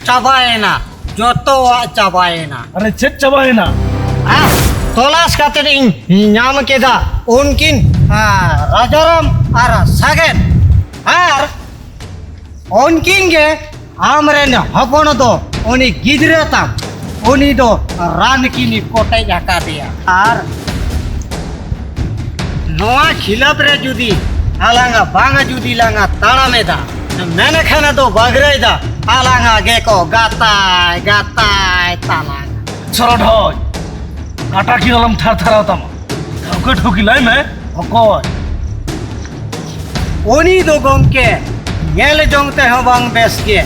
ᱪᱟᱵᱟᱭᱮᱱᱟ, ᱡᱚᱛᱚᱣᱟᱜ ᱪᱟᱵᱟᱭᱮᱱᱟ᱾ ᱟᱨᱮ, ᱪᱮᱫ ᱪᱟᱵᱟᱭᱮᱱᱟ? ᱟᱨ ᱛᱚᱞᱟᱥ ᱠᱟᱛᱮ ᱤᱧ ᱧᱟᱢ ᱠᱮᱫᱟ ᱩᱱᱠᱤᱱ, ᱟᱨ ᱨᱟᱡᱟᱨᱟᱢ ᱟᱨ ᱥᱟᱜᱮᱱ, ᱟᱨ ᱩᱱᱠᱤᱱ ᱜᱮ ᱟᱢᱨᱮᱱ ᱦᱚᱯᱚᱱ ᱫᱚ, ᱩᱱᱤ ᱜᱤᱫᱽᱨᱟᱹ ᱛᱟᱢ, ᱩᱱᱤ ᱫᱚ ᱨᱟᱱ ᱠᱤᱱ ᱠᱚᱴᱮᱡ ᱟᱠᱟᱫᱮᱭᱟ᱾ ᱟᱨ ᱱᱚᱣᱟ ᱠᱷᱤᱞᱟᱯ ᱨᱮ ᱡᱩᱫᱤ ᱟᱞᱟᱝ ᱵᱟᱝ ᱡᱩᱫᱤ ᱞᱟᱝ ᱛᱟᱲᱟᱢ ᱮᱫᱟ, ᱢᱮᱱᱠᱷᱟᱱ ᱫᱚ ᱵᱟᱜᱽᱨᱟᱹᱭ ᱫᱟ ᱟᱞᱟᱝ ᱜᱮᱠᱚ ᱜᱟᱛᱟᱭ ᱜᱟᱛᱟᱭ ᱛᱟᱞᱟᱝ᱾ ᱥᱚᱨᱚᱰᱷᱚᱡ, ᱠᱟᱴᱟ ᱠᱤᱱ ᱟᱞᱚᱢ ᱛᱷᱟᱨ ᱛᱷᱟᱨᱟᱣ ᱛᱟᱢᱟ᱾ ᱴᱷᱟᱹᱣᱠᱟᱹ ᱴᱷᱩᱠᱤ ᱞᱟᱹᱭ ᱢᱮ, ᱚᱠᱚᱭ? ᱩᱱᱤ ᱫᱚ ᱜᱚᱢᱠᱮ, ᱧᱮᱞ ᱡᱚᱝ ᱛᱮᱦᱚᱸ ᱵᱟᱝ ᱵᱮᱥ ᱜᱮ᱾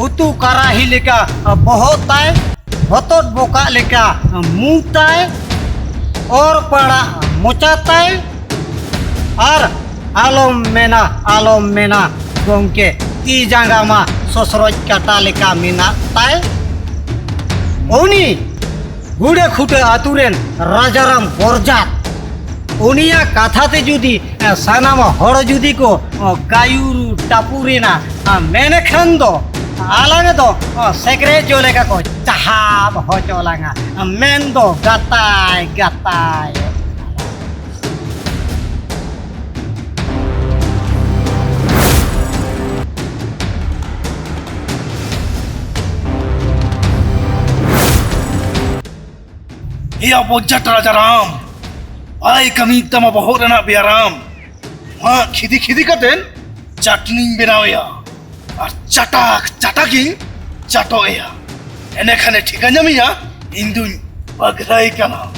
ᱩᱛᱩ ᱠᱟᱨᱟᱦᱤ ᱞᱮᱠᱟ ᱵᱚᱦᱚᱜ ᱛᱟᱭ, ᱦᱚᱛᱚᱫ ᱵᱚᱠᱟᱜ ᱞᱮᱠᱟ ᱢᱩ ᱛᱟᱭ, ᱚᱨ ᱯᱟᱲᱟᱜ ᱢᱚᱪᱟ ᱛᱟᱭ, ᱟᱨ ᱟᱞᱚᱢ ᱢᱮᱱᱟ, ᱟᱞᱚᱢ ᱢᱮᱱᱟ ᱜᱚᱢᱠᱮ, ᱛᱤ ᱡᱟᱸᱜᱟ ᱢᱟ ᱥᱚᱥᱨᱚᱡ ᱠᱟᱴᱟ ᱞᱮᱠᱟ ᱢᱮᱱᱟᱜ ᱛᱟᱭ᱾ ᱩᱱᱤ ᱜᱩᱰᱟᱹ ᱠᱷᱩᱴᱟᱹ ᱟᱛᱩ ᱨᱮᱱ ᱨᱟᱡᱟᱨᱟᱢ ᱵᱚᱨᱡᱟᱛ, ᱩᱱᱤᱭᱟᱜ ᱠᱟᱛᱷᱟ ᱛᱮ ᱡᱩᱫᱤ, ᱮ, ᱥᱟᱱᱟᱢ ᱦᱚᱲ ᱡᱩᱫᱤ ᱠᱚ, ᱚ, ᱜᱟᱭᱩᱨ ᱴᱟᱯᱩᱨ ᱮᱱᱟ, ᱟ, ᱢᱮᱱᱠᱷᱟᱱ ᱫᱚ ᱟᱞᱟᱝ ᱫᱚ, ᱚ, ᱥᱮᱠᱨᱮᱡ ᱡᱚ ᱞᱮᱠᱟ ᱠᱚ ᱪᱟᱦᱟᱵ ᱦᱚᱪᱚ ᱞᱟᱝᱟ᱾ ᱢᱮᱱ ᱫᱚ ᱜᱟᱛᱟᱭ ᱜᱟᱛᱟᱭ᱾ ᱮᱭᱟ ᱵᱚᱡᱡᱟᱴ ᱨᱟᱡᱟᱨᱟᱢ, ᱵᱟᱭ ᱠᱟᱹᱢᱤ ᱛᱟᱢᱟ ᱵᱚᱦᱚᱜ ᱨᱮᱱᱟᱜ ᱵᱮᱭᱟᱨᱟᱢ᱾ ᱱᱚᱣᱟ ᱠᱷᱤᱫᱤ ᱠᱷᱤᱫᱤ ᱠᱟᱛᱮᱱ ᱪᱟᱴᱱᱤᱧ ᱵᱮᱱᱟᱣ ᱮᱭᱟ ᱟᱨ ᱪᱟᱴᱟᱠ ᱪᱟᱴᱟᱠᱤᱧ ᱪᱟᱴᱚᱜ ᱮᱭᱟ᱾ ᱮᱱᱮᱠᱷᱟᱱᱮ ᱴᱷᱤᱠᱟ ᱧᱟᱢᱮᱭᱟ, ᱤᱧ ᱫᱩᱧ ᱵᱟᱜᱽᱨᱟᱭ ᱠᱟᱱᱟ᱾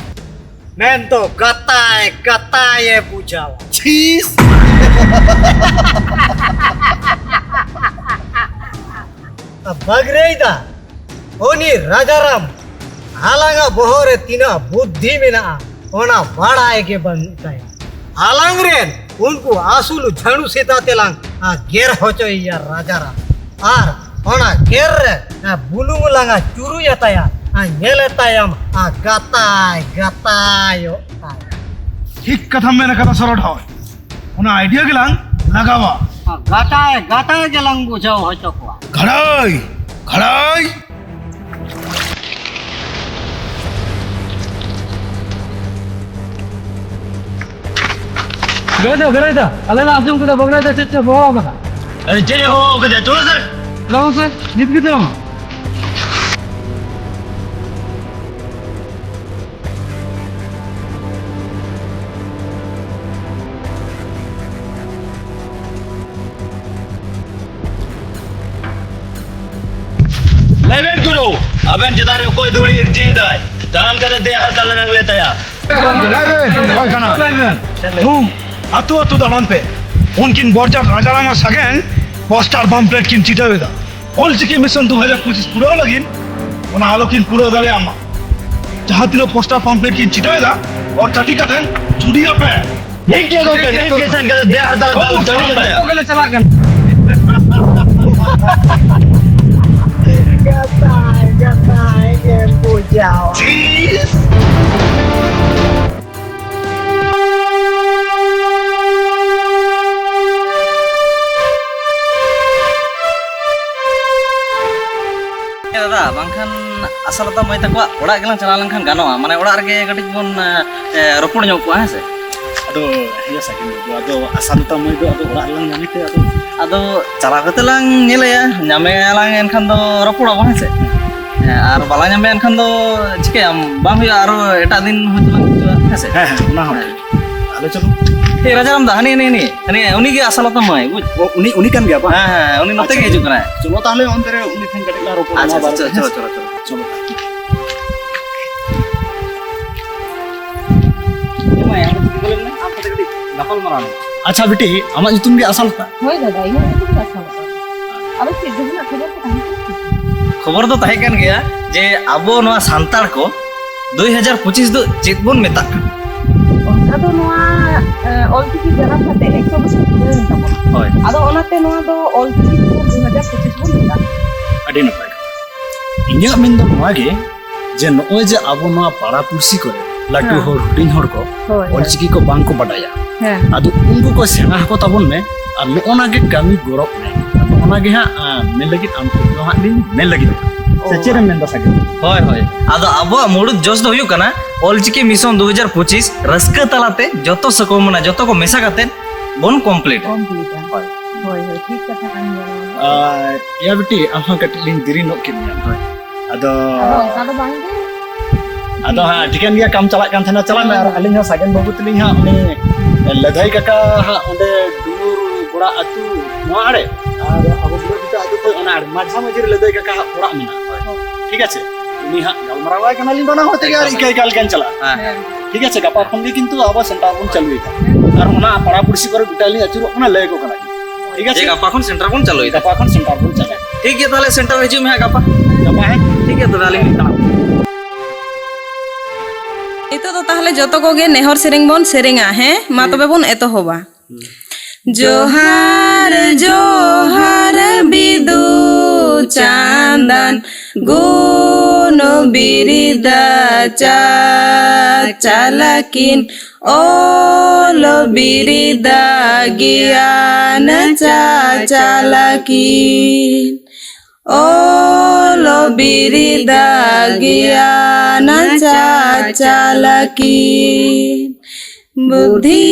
ᱢᱮᱱᱫᱚ ᱜᱟᱛᱟᱭ ᱜᱟᱛᱟᱭᱮ ᱵᱩᱡᱷᱟᱹᱣᱟ᱾ ᱪᱷᱤᱥ! ᱵᱟᱜᱽᱨᱟᱹᱭ ᱫᱟ, ᱩᱱᱤ ᱨᱟᱡᱟᱨᱟᱢ ᱟᱞᱟᱝᱟᱜ ᱵᱚᱦᱚᱜ ᱨᱮ ᱛᱤᱱᱟᱹᱜ ᱵᱩᱫᱽᱫᱷᱤ ᱢᱮᱱᱟᱜᱼᱟ, ᱚᱱᱟ ᱵᱟᱲᱟᱭ ᱜᱮ ᱵᱟᱹᱱᱩᱜ ᱛᱟᱭᱟ᱾ ᱟᱞᱟᱝ ᱨᱮᱱ ᱩᱱᱠᱩ ᱟᱹᱥᱩᱞ ᱡᱷᱟᱹᱲᱩ ᱥᱮᱛᱟ ᱛᱮᱞᱟᱝ, ᱟ, ᱜᱮᱨ ᱦᱚᱪᱚᱭᱮᱭᱟ ᱨᱟᱡᱟᱨᱟᱢ᱾ ᱟᱨ ᱚᱱᱟ ᱜᱮᱨ ᱨᱮ, ᱟ, ᱵᱩᱞᱩᱝ ᱞᱟᱝᱟ ᱪᱩᱨᱩᱡ ᱟᱛᱟᱭᱟ, ᱟ, ᱧᱮᱞᱮ ᱛᱟᱭᱟᱢ, ᱟ, ᱜᱟᱛᱟᱭ ᱜᱟᱛᱟᱭᱚᱜ ᱛᱟᱭᱟ᱾ ᱴᱷᱤᱠ ᱠᱟᱛᱷᱟᱢ ᱢᱮᱱ ᱟᱠᱟᱫᱟ ᱥᱚᱨᱚᱰᱷᱚᱡ᱾ ᱚᱱᱟ ᱟᱭᱰᱤᱭᱟ ᱜᱮᱞᱟᱝ ᱞᱟᱜᱟᱣᱟ᱾ ᱜᱟᱛᱟᱭ, ᱜᱟᱛᱟᱭ ᱜᱮᱞᱟᱝ ᱵᱩᱡᱷᱟᱹᱣ ᱦᱚᱪᱚ ᱠᱚᱣᱟ᱾ ᱜᱷᱟᱲᱟᱭ, ᱜᱷᱟᱲᱟᱭ᱾ ᱜᱟᱹᱭ ᱫᱚ, ᱜᱟᱹᱭ ᱫᱚ, ᱟᱞᱮ ᱞᱮ ᱟᱸᱡᱚᱢ ᱠᱮᱫᱟ, ᱵᱚᱜᱽᱞᱟᱭ ᱫᱚ ᱪᱮᱫ ᱪᱚ ᱵᱚᱦᱚᱜ ᱟᱠᱟᱫᱟ᱾ ᱟᱨᱮ, ᱪᱮᱫ ᱮ ᱵᱚᱦᱚᱜ ᱟᱠᱟᱫᱟ? ᱪᱚᱞᱚ ᱥᱮ᱾ ᱪᱚᱞᱚ ᱥᱮ, ᱱᱤᱛ ᱜᱮ ᱪᱚᱞᱚ᱾ ᱞᱟᱹᱭ ᱵᱮᱱ ᱜᱩᱨᱩ, ᱟᱵᱮᱱ ᱪᱮᱛᱟᱱ ᱨᱮ ᱚᱠᱚᱭ ᱫᱷᱩᱲᱤ ᱤᱨᱪᱤᱭᱮᱫᱟᱭ? ᱛᱟᱲᱟᱢ ᱠᱟᱛᱮ ᱫᱮᱡ ᱦᱟᱛᱟᱲ ᱞᱮᱱᱟ ᱞᱮ ᱛᱟᱭᱟ᱾ ᱞᱟᱹᱭ ᱵᱮᱱ, ᱚᱠᱚᱭ ᱠᱟᱱᱟ? ᱞᱟᱹᱭ ᱵᱮᱱ᱾ ᱦᱩᱸ, ᱟᱹᱛᱩ ᱟᱹᱛᱩ ᱫᱟᱬᱟᱱ ᱯᱮ᱾ ᱩᱱᱠᱤᱱ ᱵᱚᱨᱡᱟᱛ ᱨᱟᱡᱟᱨᱟᱢᱟ ᱥᱟᱜᱮᱱ ᱯᱳᱥᱴᱟᱨ ᱯᱟᱢᱯᱞᱮᱴ ᱠᱤᱱ ᱪᱷᱤᱴᱟᱹᱣ ᱮᱫᱟ᱾ ᱚᱞᱪᱤᱠᱤ ᱢᱤᱥᱚᱱ ᱫᱩ ᱦᱟᱡᱟᱨ ᱯᱚᱸᱪᱤᱥ ᱯᱩᱨᱟᱹᱣ ᱞᱟᱹᱜᱤᱫ ᱚᱱᱟ ᱟᱞᱚ ᱠᱤᱱ ᱯᱩᱨᱟᱹᱣ ᱫᱟᱲᱮᱭᱟᱜ ᱢᱟ᱾ ᱡᱟᱦᱟᱸ ᱛᱤᱱᱟᱹᱜ ᱯᱳᱥᱴᱟᱨ ᱯᱟᱢᱯᱞᱮᱴ ᱠᱤᱱ ᱪᱷᱤᱴᱟᱹᱣ ᱮᱫᱟ, ᱚᱨ ᱴᱟᱹᱴᱤ ᱠᱟᱛᱮ ᱪᱷᱩᱰᱤᱭᱟᱜ ᱯᱮ᱾ ᱴᱷᱤᱠ ᱜᱮᱭᱟ ᱜᱚᱢᱠᱮ, ᱴᱷᱤᱠ ᱜᱮᱭᱟ, ᱥᱮᱱ ᱠᱟᱛᱮ ᱫᱮᱡ ᱦᱟᱛᱟᱲ ᱠᱟᱛᱮ ᱪᱟᱞᱟᱜ ᱠᱟᱱᱟ᱾ ᱠᱟᱛᱷᱟᱭ, ᱠᱟᱛᱷᱟᱭ ᱜᱮ ᱵᱩᱡᱷᱟᱹᱣᱟ᱾ ᱫᱟᱫᱟ, ᱵᱟᱝᱠᱷᱟᱱ ᱟᱥᱟᱞᱚᱛᱟ ᱢᱟᱹᱭ ᱛᱟᱠᱚᱣᱟᱜ ᱚᱲᱟᱜ ᱜᱮᱞᱟᱝ ᱪᱟᱞᱟᱣ ᱞᱮᱱᱠᱷᱟᱱ ᱜᱟᱱᱚᱜᱼᱟ, ᱢᱟᱱᱮ ᱚᱲᱟᱜ ᱨᱮᱜᱮ ᱠᱟᱹᱴᱤᱡ ᱵᱚᱱ, ᱮ, ᱨᱚᱯᱚᱲ ᱧᱚᱜ ᱠᱚᱜᱼᱟ, ᱦᱮᱸ ᱥᱮ? ᱟᱫᱚ ᱦᱮᱸ ᱥᱟᱹᱜᱤᱧ ᱵᱟᱹᱵᱩ, ᱟᱫᱚ ᱟᱥᱟᱞᱚᱛᱟ ᱢᱟᱹᱭ ᱫᱚ ᱟᱫᱚ ᱚᱲᱟᱜ ᱨᱮᱞᱟᱝ ᱧᱟᱢᱮ ᱛᱮ ᱟᱫᱚ ᱟᱫᱚ ᱪᱟᱞᱟᱣ ᱠᱟᱛᱮ ᱞᱟᱝ ᱧᱮᱞᱮᱭᱟ, ᱧᱟᱢᱮᱭᱟᱞᱟᱝ ᱮᱱᱠᱷᱟᱱ ᱫᱚ ᱨᱚᱯᱚᱲᱟᱵᱚᱱ, ᱦᱮᱸ ᱥᱮ? ᱦᱮᱸ, ᱟᱨ ᱵᱟᱞᱟᱝ ᱧᱟᱢᱮᱭᱟ ᱮᱱᱠᱷᱟᱱ ᱫᱚ ᱪᱤᱠᱟᱹᱭᱟᱢ? ᱵᱟᱝ ᱦᱩᱭᱩᱜᱼᱟ, ᱟᱨᱚ ᱮᱴᱟᱜ ᱫᱤᱱ ᱦᱚᱭᱛᱳ ᱞᱟᱝ ᱦᱤᱡᱩᱜᱼᱟ, ᱦᱮᱸ ᱥᱮ? ᱦᱮᱸ, ᱦᱮᱸ, ᱚᱱᱟ ᱦᱚᱸ ᱴᱷᱤᱠ᱾ ᱟᱞᱮ ᱪᱚᱞᱚ᱾ ᱮ, ᱨᱟᱡᱟᱨᱟᱢ ᱫᱟ, ᱦᱟᱹᱱᱤ, ᱦᱟᱹᱱᱤ, ᱦᱟᱹᱱᱤ, ᱦᱟᱹᱱᱤ, ᱩᱱᱤ ᱜᱮ ᱟᱥᱟᱞᱚᱛᱟ ᱢᱟᱹᱭ, ᱵᱩᱡᱽ? ᱚ, ᱩᱱᱤ, ᱩᱱᱤ ᱠᱟᱱ ᱜᱮᱭᱟ ᱵᱟᱝ? ᱦᱮᱸ, ᱦᱮᱸ, ᱩᱱᱤ ᱱᱚᱛᱮ ᱟᱪᱪᱷᱟ, ᱜᱮ ᱦᱤᱡᱩᱜ ᱠᱟᱱᱟᱭ᱾ ᱪᱚᱞᱚ ᱛᱟᱦᱞᱮ ᱚᱱᱛᱮ ᱨᱮ ᱩᱱᱤ ᱴᱷᱮᱱ ᱠᱟᱹᱴᱤᱡ ᱞᱟᱝ ᱨᱚᱯᱚᱲᱟ, ᱟᱪᱪᱷᱟ, ᱱᱚᱣᱟ ᱟᱪᱪᱷᱟ, ᱵᱟᱨᱮ ᱛᱮ, ᱪᱚᱞᱚ, ᱦᱮᱸ ᱥᱮ? ᱪᱚᱞᱚ, ᱪᱚᱞᱚ᱾ ᱪᱚᱞᱚ᱾ ᱮ ᱢᱟᱹᱭ, ᱟᱢ ᱫᱚ ᱪᱮᱫ ᱠᱚ ᱞᱟᱹᱭ ᱢᱮ? ᱟᱢ ᱥᱟᱛᱮ ᱠᱟᱹᱴᱤᱡ ᱜᱟᱯᱟᱞ ᱢᱟᱨᱟᱣ ᱢᱮ᱾ ᱟᱪᱪᱷᱟ ᱵᱤᱴᱤ, ᱟᱢᱟᱜ ᱧᱩᱛᱩᱢ ᱜᱮ ᱟᱥᱟᱞᱚᱛᱟ? ᱦᱳᱭ ᱫᱟᱫᱟ, ᱤᱧᱟᱹᱜ ᱧᱩᱛᱩᱢ ᱜᱮ ᱟᱥᱟᱞᱚᱛᱟ᱾ ᱟᱫᱚ ᱪᱮᱫ ᱡᱟᱦᱟᱱᱟᱜ ᱠᱷᱚᱵᱚᱨ ᱠᱚ ᱛᱟᱦᱮᱸ ᱠᱟᱱᱟ? ᱠᱷᱚᱵᱚᱨ ᱫᱚ ᱛᱟᱦᱮᱸ ᱠᱟᱱ ᱜᱮᱭᱟ ᱡᱮ ᱟᱵᱚ ᱱᱚᱣᱟ ᱥᱟᱱᱛᱟᱲ ᱠᱚ ᱫᱩᱭ ᱦᱟᱡᱟᱨ ᱯᱚᱸᱪᱤᱥ ᱫᱚ ᱪᱮᱫ ᱵᱚᱱ ᱢᱮᱛᱟᱜ ᱠᱟᱱᱟ? ᱚᱱᱠᱟ ᱫᱚ ᱱᱚᱣᱟ, ᱮ, ᱚᱞᱪᱤᱠᱤ ᱡᱟᱱᱟᱢ ᱠᱟᱛᱮ ᱮᱠᱥᱚ ᱵᱚᱪᱷᱚᱨ ᱯᱩᱨᱟᱹᱣᱮᱱ ᱛᱟᱵᱚᱱᱟ᱾ ᱦᱳᱭ᱾ ᱟᱫᱚ ᱚᱱᱟᱛᱮ ᱱᱚᱣᱟ ᱫᱚ ᱚᱞᱪᱤᱠᱤ ᱫᱩ ᱦᱟᱡᱟᱨ ᱯᱚᱸᱪᱤᱥ ᱵᱚᱱ ᱢᱮᱛᱟᱜᱼᱟ᱾ ᱟᱹᱰᱤ ᱱᱟᱯᱟᱭ ᱠᱟᱛᱷᱟ᱾ ᱤᱧᱟᱹᱜ ᱢᱮᱱ ᱫᱚ ᱱᱚᱣᱟ ᱜᱮ, ᱡᱮ ᱱᱚᱜᱼᱚᱭ ᱡᱮ ᱟᱵᱚ ᱱᱚᱣᱟ ᱯᱟᱲᱟ ᱯᱩᱲᱥᱤ ᱠᱚᱨᱮ ᱞᱟᱹᱴᱩ ᱦᱮᱸ᱾ ᱦᱚᱲ, ᱦᱩᱰᱤᱧ ᱦᱚᱲ ᱠᱚ ᱦᱳᱭ, ᱦᱳᱭ᱾ ᱚᱞᱪᱤᱠᱤ ᱠᱚ ᱵᱟᱝ ᱠᱚ ᱵᱟᱰᱟᱭᱟ᱾ ᱦᱮᱸ᱾ ᱟᱫᱚ ᱩᱱᱠᱩ ᱠᱚ ᱥᱮᱬᱟ ᱟᱠᱚ ᱛᱟᱵᱚᱱ ᱢᱮ, ᱟᱨ ᱱᱚᱜᱼᱚ ᱱᱟ ᱜᱮ ᱠᱟᱹᱢᱤ ᱜᱚᱨᱚᱵ ᱨᱮ, ᱱᱚᱜᱼᱚ ᱱᱟ ᱜᱮ ᱦᱟᱸᱜ ᱟᱸ, ᱢᱮᱱ ᱞᱟᱹᱜᱤᱫ ᱟᱢ ᱴᱷᱮᱱ ᱫᱚ ᱦᱟᱸᱜ ᱞᱤᱧ ᱢᱮᱱ ᱞᱟᱹᱜᱤᱫ᱾ ᱥᱮ ᱪᱮᱫ ᱮᱢ ᱢᱮᱱᱫᱟ ᱥᱟᱜᱮᱱ? ᱦᱳᱭ, ᱦᱳᱭ᱾ ᱟᱫᱚ ᱟᱵᱚᱣᱟᱜ ᱢᱩᱲᱩᱫ ᱡᱚᱥ ᱫᱚ ᱦᱩᱭᱩᱜ ᱠᱟᱱᱟ ᱚᱞᱪᱤᱠᱤ ᱢᱤᱥᱚᱱ ᱫᱩ ᱦᱟᱡᱟᱨ ᱯᱚᱸᱪᱤᱥ ᱨᱟᱹᱥᱠᱟᱹ ᱛᱟᱞᱟᱛᱮ ᱡᱚᱛᱚ ᱥᱟᱠᱟᱢ ᱢᱮᱱᱟᱜ ᱡᱚᱛᱚ ᱠᱚ ᱢᱮᱥᱟ ᱠᱟᱛᱮ ᱵᱚᱱ ᱠᱚᱢᱯᱞᱤᱴᱟ᱾ ᱠᱚᱢᱯᱞᱤᱴᱟ᱾ ᱦᱳᱭ᱾ ᱦᱳᱭ, ᱦᱳᱭ, ᱴᱷᱤᱠ ᱠᱟᱛᱷᱟ ᱠᱟᱱ ᱜᱮᱭᱟ ᱱᱚᱣᱟ ᱫᱚ᱾ ᱟᱨ ᱤᱭᱟ ᱵᱤᱴᱤ, ᱟᱢ ᱦᱚᱸ ᱠᱟᱹᱴᱤᱡ ᱞᱤᱧ ᱫᱮᱨᱤ ᱧᱚᱜ ᱠᱮᱫ ᱢᱮᱭᱟ᱾ ᱦᱳᱭ᱾ ᱟᱫᱚ ᱟᱫᱚ ᱚᱱᱠᱟ ᱫᱚ ᱵᱟᱝ ᱜᱮ᱾ ᱟᱫᱚ ᱦᱟᱸᱜ ᱴᱷᱤᱠᱟᱹᱱ ᱜᱮᱭᱟ, ᱠᱟᱢ ᱪᱟᱞᱟᱜ ᱠᱟᱱ ᱛᱟᱦᱮᱱᱟ, ᱪᱟᱞᱟᱜ ᱢᱮ᱾ ᱟᱨ ᱟᱹᱞᱤᱧ ᱦᱚᱸ ᱥᱟᱜᱮᱱ ᱵᱟᱹᱵᱩ ᱛᱟᱹᱞᱤᱧ ᱦᱟᱸᱜ ᱩᱱᱤ ᱞᱟᱹᱫᱷᱟᱹᱭ ᱠᱟᱠᱟ ᱦᱟᱸᱜ ᱚᱸᱰᱮ ᱰᱩᱢᱩᱨ ᱜᱚᱲᱟ ᱟᱹᱛᱩ ᱱᱚᱣᱟ ᱟᱲᱮ, ᱟᱨ ᱟᱵᱚ ᱵᱩᱲᱟᱹ ᱵᱷᱤᱴᱟᱹ ᱟᱹᱛᱩ ᱠᱷᱚᱱ ᱚᱱᱟ ᱟᱲᱮ ᱢᱟᱡᱷᱟ ᱢᱟᱹᱡᱷᱤ ᱨᱮ ᱞᱟᱹᱫᱷᱟᱹᱭ ᱠᱟᱠᱟ ᱦᱟᱸᱜ ᱚᱲᱟᱜ ᱢᱮᱱᱟᱜᱼᱟ᱾ ᱴᱷᱤᱠ ᱟᱪᱷᱮ? ᱩᱱᱤ ᱦᱟᱸᱜ ᱜᱟᱞᱢᱟᱨᱟᱣ ᱟᱭ ᱠᱟᱱᱟᱞᱤᱧ ᱵᱟᱱᱟ ᱦᱚᱲ ᱛᱮᱜᱮ, ᱟᱨ ᱮᱠᱫᱚᱢ᱾ ᱤᱠᱟᱹ ᱤᱠᱟᱹ ᱞᱮᱠᱟᱧ ᱪᱟᱞᱟᱜᱼᱟ᱾ ᱦᱮᱸ, ᱦᱮᱸ᱾ ᱴᱷᱤᱠ ᱟᱪᱷᱮ? ᱜᱟᱯᱟ ᱠᱷᱚᱱ ᱜᱮ ᱠᱤᱱᱛᱩ ᱟᱵᱚ ᱥᱮᱱᱴᱟᱨ ᱵᱚᱱ ᱪᱟᱹᱞᱩᱭᱮᱫᱟ᱾ ᱟᱨ ᱚᱱᱟ ᱯᱟᱲᱟ ᱯᱩᱲᱥᱤ ᱠᱚᱨᱮ ᱜᱚᱴᱟ ᱞᱤᱧ ᱟᱹᱪᱩᱨᱚᱜ ᱠᱟᱱᱟ, ᱞᱟᱹᱭ ᱟᱠᱚ ᱠᱟᱱᱟ᱾ ᱴᱷᱤᱠ ᱟᱪᱷᱮ? ᱡᱮ ᱜᱟᱯᱟ ᱠᱷᱚᱱ ᱥᱮᱱᱴᱟᱨ ᱵᱚᱱ ᱪᱟᱹᱞᱩᱭᱮᱫᱟ᱾ ᱜᱟᱯᱟ ᱠᱷᱚᱱ ᱥᱮᱱᱴᱟᱨ ᱵᱚᱱ ᱪᱟᱹᱞᱩᱭᱟ᱾ ᱴᱷᱤᱠ ᱜᱮᱭᱟ, ᱛᱟᱦᱚᱞᱮ ᱥᱮᱱᱴᱟᱨ ᱦᱤᱡᱩᱜ ᱢᱮ ᱦᱟᱸᱜ ᱜᱟᱯᱟ᱾ ᱜᱟᱯᱟ, ᱦᱮᱸ? ᱴᱷᱤᱠ ᱜᱮᱭᱟ, ᱛᱚᱵᱮ ᱟᱹᱞᱤᱧ ᱞᱤᱧ ᱛᱟᱲᱟᱢ᱾ ᱱᱤᱛᱚᱜ ᱫᱚ ᱛᱟᱦᱚᱞᱮ ᱡᱚᱛᱚ ᱠᱚᱜᱮ ᱱᱮᱦᱚᱨ ᱥᱮᱨᱮᱧ ᱵᱚᱱ ᱥᱮᱨᱮᱧᱟ, ᱦᱮᱸ? ᱢᱟ ᱛᱚᱵᱮ ᱵᱚᱱ ᱮᱛᱚᱦᱚᱵᱟ᱾ ᱡᱚᱦᱟᱨ, ᱡᱚᱦᱟᱨ, ᱵᱤᱫᱩ ᱪᱟᱸᱫᱟᱱ, ᱜᱩᱱ ᱵᱤᱨᱤᱫᱟ ᱪᱟᱪᱟᱞᱟᱠᱤᱱ, ᱚᱞ ᱵᱤᱨᱤᱫᱟ ᱜᱮᱭᱟᱱ ᱪᱟᱪᱟᱞᱟᱠᱤᱱ᱾ ᱚᱞ ᱵᱤᱨᱤᱫᱟ ᱜᱮᱭᱟᱱ ᱪᱟᱪᱟᱞᱟᱠᱤᱱ᱾ ᱵᱩᱫᱷᱤ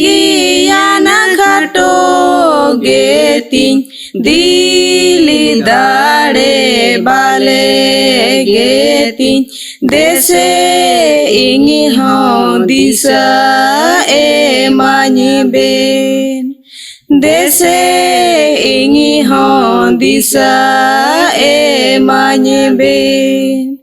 ᱜᱮᱭᱟᱱ ᱠᱷᱟᱴᱚ ᱜᱮᱛᱤᱧ, ᱫᱤᱞ ᱫᱟᱲᱮ ᱵᱟᱞᱮ ᱜᱮᱛᱤᱧ, ᱫᱮᱥᱮ ᱤᱧ ᱦᱚᱸ ᱫᱤᱥᱟᱹ ᱮᱢᱟᱹᱧ ᱵᱮᱱ᱾ ᱫᱮᱥᱮ ᱤᱧ ᱦᱚᱸ ᱫᱤᱥᱟᱹ ᱮᱢᱟᱹᱧ ᱵᱮᱱ᱾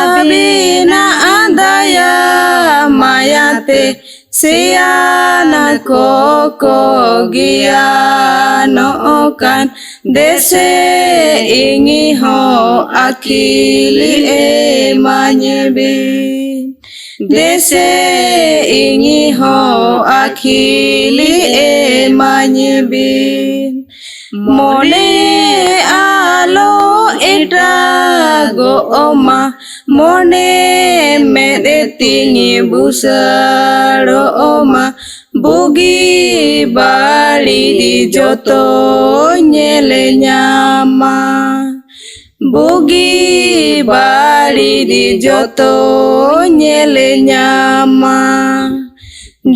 ᱟᱹᱵᱤᱱᱟᱜ ᱫᱟᱭᱟ ᱢᱟᱭᱟᱛᱮ ᱥᱮᱭᱟᱱ ᱠᱚᱠᱚ ᱜᱮᱭᱟᱱᱚᱜ ᱠᱟᱱ᱾ ᱫᱮᱥᱮ ᱤᱧ ᱦᱚᱸ ᱟᱹᱠᱤᱞ ᱮᱢᱟᱹᱧ ᱵᱮᱱ᱾ ᱫᱮᱥᱮ ᱤᱧ ᱦᱚᱸ ᱟᱹᱠᱤᱞ ᱮᱢᱟᱹᱧ ᱵᱤᱱ᱾ ᱢᱚᱱᱮ ᱟᱞᱚ ᱮᱴᱟᱜᱚᱜ ᱢᱟ, ᱢᱚᱱᱮ ᱢᱮᱫ ᱛᱤᱧ ᱵᱩᱥᱟᱹᱲᱚᱜ ᱢᱟ᱾ ᱵᱩᱜᱤ ᱵᱟᱹᱲᱤᱡ ᱡᱚᱛᱚ ᱧᱮᱞᱮ ᱧᱟᱢᱟ᱾ ᱵᱩᱜᱤ ᱵᱟᱹᱲᱤᱡ ᱡᱚᱛᱚ ᱧᱮᱞᱮ ᱧᱟᱢᱟ᱾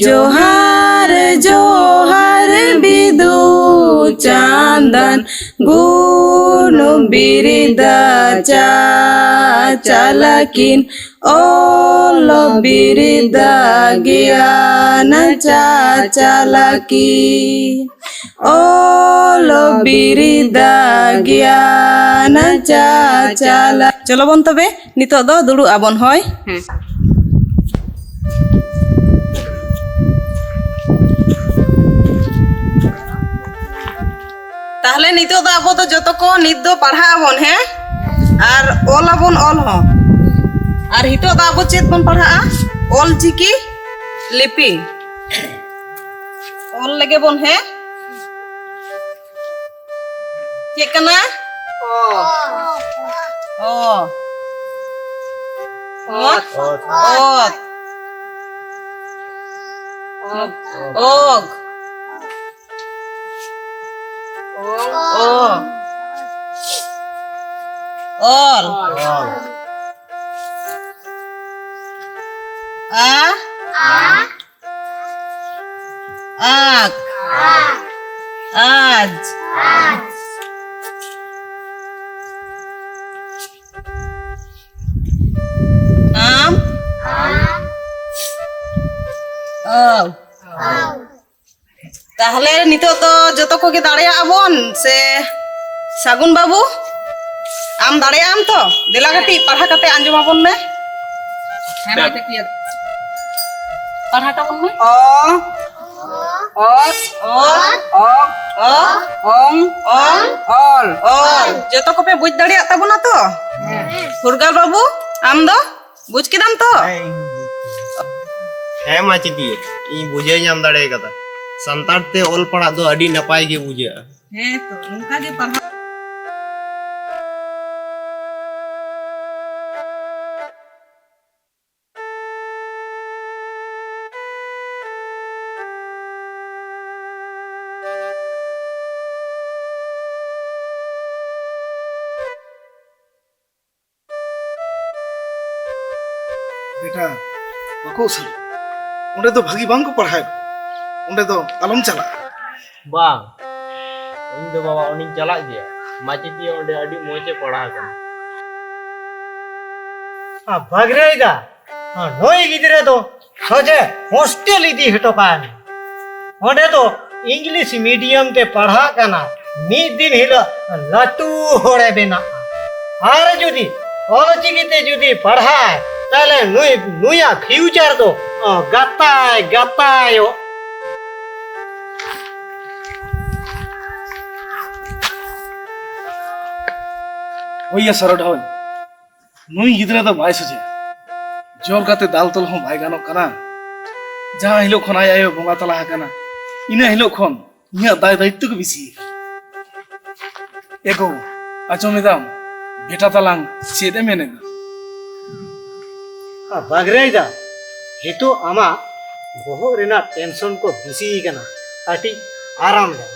ᱡᱚᱦᱟᱨ ᱡᱚᱦᱟᱨ ᱵᱤᱫᱩ ᱪᱟᱸᱫᱟᱱ ᱜᱩᱱ ᱵᱤᱨᱫᱟ ᱪᱟᱪᱟᱞᱟᱠᱤᱱ ᱚᱞ ᱵᱤᱨᱫᱟ ᱜᱮᱭᱟᱱ ᱪᱟᱪᱟᱞᱟᱠᱤ᱾ ᱚᱞ ᱵᱤᱨᱫᱟ ᱜᱮᱭᱟᱱ ᱪᱟᱪᱟᱞᱟ᱾ ᱪᱚᱞᱚ ᱵᱚᱱ ᱛᱚᱵᱮ ᱱᱤᱛᱚᱜ ᱫᱚ ᱫᱩᱲᱩᱵ ᱟᱵᱚᱱ, ᱦᱳᱭ᱾ ᱦᱮᱸ᱾ ᱛᱟᱦᱞᱮ ᱱᱤᱛᱚᱜ ᱫᱚ ᱟᱵᱚ ᱫᱚ ᱡᱚᱛᱚ ᱠᱚ ᱱᱤᱛ ᱫᱚ ᱯᱟᱲᱦᱟᱜ ᱟᱵᱚᱱ, ᱦᱮᱸ? ᱟᱨ ᱚᱞ ᱟᱵᱚᱱ ᱚᱞ ᱦᱚᱸ᱾ ᱟᱨ ᱱᱤᱛᱚᱜ ᱫᱚ ᱟᱵᱚ ᱪᱮᱫ ᱵᱚᱱ ᱯᱟᱲᱦᱟᱜᱼᱟ? ᱚᱞ ᱪᱤᱠᱤ ᱞᱤᱯᱤ᱾ ᱚᱞ ᱞᱮᱜᱮ ᱵᱚᱱ, ᱦᱮᱸ? ᱪᱮᱫ ᱠᱟᱱᱟ? ᱚ᱾ ᱚ᱾ ᱚᱛ᱾ ᱚᱛ᱾ ᱚᱜ᱾ ᱚᱞ᱾ ᱚᱞ᱾ ᱟ᱾ ᱟᱜ᱾ ᱟᱡ᱾ ᱟᱢ᱾ ᱟᱹᱣ᱾ ᱛᱟᱦᱞᱮ ᱱᱤᱛᱚᱜ ᱫᱚ ᱡᱚᱛᱚ ᱠᱚᱜᱮ ᱫᱟᱲᱮᱭᱟᱜᱼᱟ ᱵᱚᱱ ᱥᱮ? ᱥᱟᱹᱜᱩᱱ ᱵᱟᱹᱵᱩ, ᱟᱢ ᱫᱟᱲᱮᱭᱟᱜ ᱟᱢ ᱛᱚ? ᱫᱮᱞᱟ ᱠᱟᱹᱴᱤᱡ ᱯᱟᱲᱦᱟᱣ ᱠᱟᱛᱮ ᱟᱸᱡᱚᱢ ᱟᱵᱚᱱ ᱢᱮ᱾ ᱦᱮᱸ, ᱢᱟ ᱠᱟᱹᱴᱤᱡ ᱯᱟᱲᱦᱟᱣ ᱛᱟᱵᱚᱱ ᱢᱮ᱾ ᱚ, ᱚᱛ, ᱚᱛ, ᱚᱜ, ᱚᱜ, ᱚᱝ, ᱚᱝ, ᱚᱞ, ᱚᱞ᱾ ᱡᱚᱛᱚ ᱠᱚᱯᱮ ᱵᱩᱡᱽ ᱫᱟᱲᱮᱭᱟᱜ ᱛᱟᱵᱚᱱᱟ ᱛᱚ? ᱦᱮᱸ᱾ ᱯᱷᱩᱨᱜᱟᱞ ᱵᱟᱹᱵᱩ, ᱟᱢ ᱫᱚ? ᱵᱩᱡᱽ ᱠᱮᱫᱟᱢ ᱛᱚ? ᱦᱮᱸ, ᱤᱧ ᱵᱩᱡᱽ ᱠᱮᱫᱟ᱾ ᱦᱮᱸ ᱢᱟᱪᱮᱛᱤᱭᱟᱹ, ᱤᱧ ᱵᱩᱡᱷᱟᱹᱣ ᱧᱟᱢ ᱫᱟᱲᱮ ᱠᱟᱫᱟ᱾ ᱥᱟᱱᱛᱟᱲ ᱛᱮ ᱚᱞ ᱯᱟᱲᱦᱟᱜ ᱫᱚ ᱟᱹᱰᱤ ᱱᱟᱯᱟᱭ ᱜᱮ ᱵᱩᱡᱷᱟᱹᱜᱼᱟ᱾ ᱦᱮᱸ ᱛᱚ, ᱱᱚᱝᱠᱟ ᱜᱮ ᱯᱟᱲᱦᱟᱜ᱾ ᱵᱮᱴᱟ, ᱵᱟᱠᱚ ᱩᱥᱟᱹᱨᱟ᱾ ᱚᱸᱰᱮ ᱫᱚ ᱵᱷᱟᱹᱜᱤ ᱵᱟᱝ ᱠᱚ ᱯᱟᱲᱦᱟᱣᱮᱫ᱾ ᱚᱸᱰᱮ ᱫᱚ ᱟᱞᱚᱢ ᱪᱟᱞᱟᱜᱼᱟ᱾ ᱵᱟᱝ, ᱤᱧ ᱫᱚ ᱵᱟᱵᱟ ᱚᱸᱰᱮᱧ ᱪᱟᱞᱟᱜ ᱜᱮᱭᱟ᱾ ᱢᱟᱪᱮᱛᱤᱭᱟᱹ ᱚᱸᱰᱮ ᱟᱹᱰᱤ ᱢᱚᱡᱽ ᱮ ᱯᱟᱲᱦᱟᱣ ᱠᱟᱱᱟ᱾ ᱟ, ᱵᱟᱜᱽᱨᱟᱹᱭ ᱫᱟ, ᱟ, ᱱᱩᱭ ᱜᱤᱫᱽᱨᱟᱹ ᱫᱚ ᱥᱚᱡᱷᱮ ᱦᱳᱥᱴᱮᱞ ᱤᱫᱤ ᱦᱚᱴᱚ ᱠᱟᱭ ᱢᱮ᱾ ᱚᱸᱰᱮ ᱫᱚ ᱤᱝᱞᱤᱥ ᱢᱤᱰᱤᱭᱟᱢ ᱛᱮ ᱯᱟᱲᱦᱟᱜ ᱠᱟᱱᱟ᱾ ᱢᱤᱫ ᱫᱤᱱ ᱦᱤᱞᱳᱜ ᱞᱟᱹᱴᱩ ᱦᱚᱲᱮ ᱵᱮᱱᱟᱜᱼᱟ᱾ ᱟᱨ ᱡᱩᱫᱤ ᱚᱞᱪᱤᱠᱤ ᱛᱮ ᱡᱩᱫᱤ ᱯᱟᱲᱦᱟᱜᱼᱟᱭ, ᱛᱟᱦᱞᱮ ᱱᱩᱭ, ᱱᱩᱭᱟᱜ ᱯᱷᱤᱭᱩᱪᱟᱨ ᱫᱚ, ᱚ, ᱜᱟᱛᱟᱭ, ᱜᱟᱛᱟᱭᱚᱜ᱾ ᱦᱳᱭ ᱭᱟ ᱥᱟᱨᱚ ᱰᱷᱟᱣ, ᱱᱩᱭ ᱜᱤᱫᱽᱨᱟᱹ ᱫᱚ ᱵᱟᱭ ᱥᱚᱡᱷᱮ᱾ ᱡᱳᱨ ᱠᱟᱛᱮ ᱫᱟᱞ ᱛᱚᱞ ᱦᱚᱸ ᱵᱟᱭ ᱜᱟᱱᱚᱜ ᱠᱟᱱᱟ᱾ ᱡᱟᱦᱟᱸ ᱦᱤᱞᱳᱜ ᱠᱷᱚᱱ ᱟᱡ ᱟᱭᱳ ᱵᱚᱸᱜᱟ ᱛᱟᱞᱟ ᱟᱠᱟᱱᱟ, ᱤᱱᱟᱹ ᱦᱤᱞᱳᱜ ᱠᱷᱚᱱ ᱤᱧᱟᱹᱜ ᱫᱟᱭ ᱫᱟᱭᱤᱛᱛᱚ ᱜᱮ ᱵᱮᱥᱤ ᱟᱠᱟᱱᱟ᱾ ᱮ ᱜᱳ, ᱟᱸᱡᱚᱢ ᱮᱫᱟᱢ? ᱵᱮᱴᱟ ᱛᱟᱞᱟᱝ ᱪᱮᱫ ᱮ ᱢᱮᱱᱮᱫᱟ? ᱟ, ᱵᱟᱜᱽᱨᱟᱹᱭ ᱫᱟ, ᱱᱤᱛᱚᱜ ᱟᱢᱟᱜ ᱵᱚᱦᱚᱜ ᱨᱮᱱᱟᱜ ᱴᱮᱱᱥᱚᱱ ᱠᱚ ᱵᱮᱥᱤ ᱟᱠᱟᱱᱟ᱾ ᱠᱟᱹᱴᱤᱡ ᱟᱨᱟᱢ ᱢᱮ,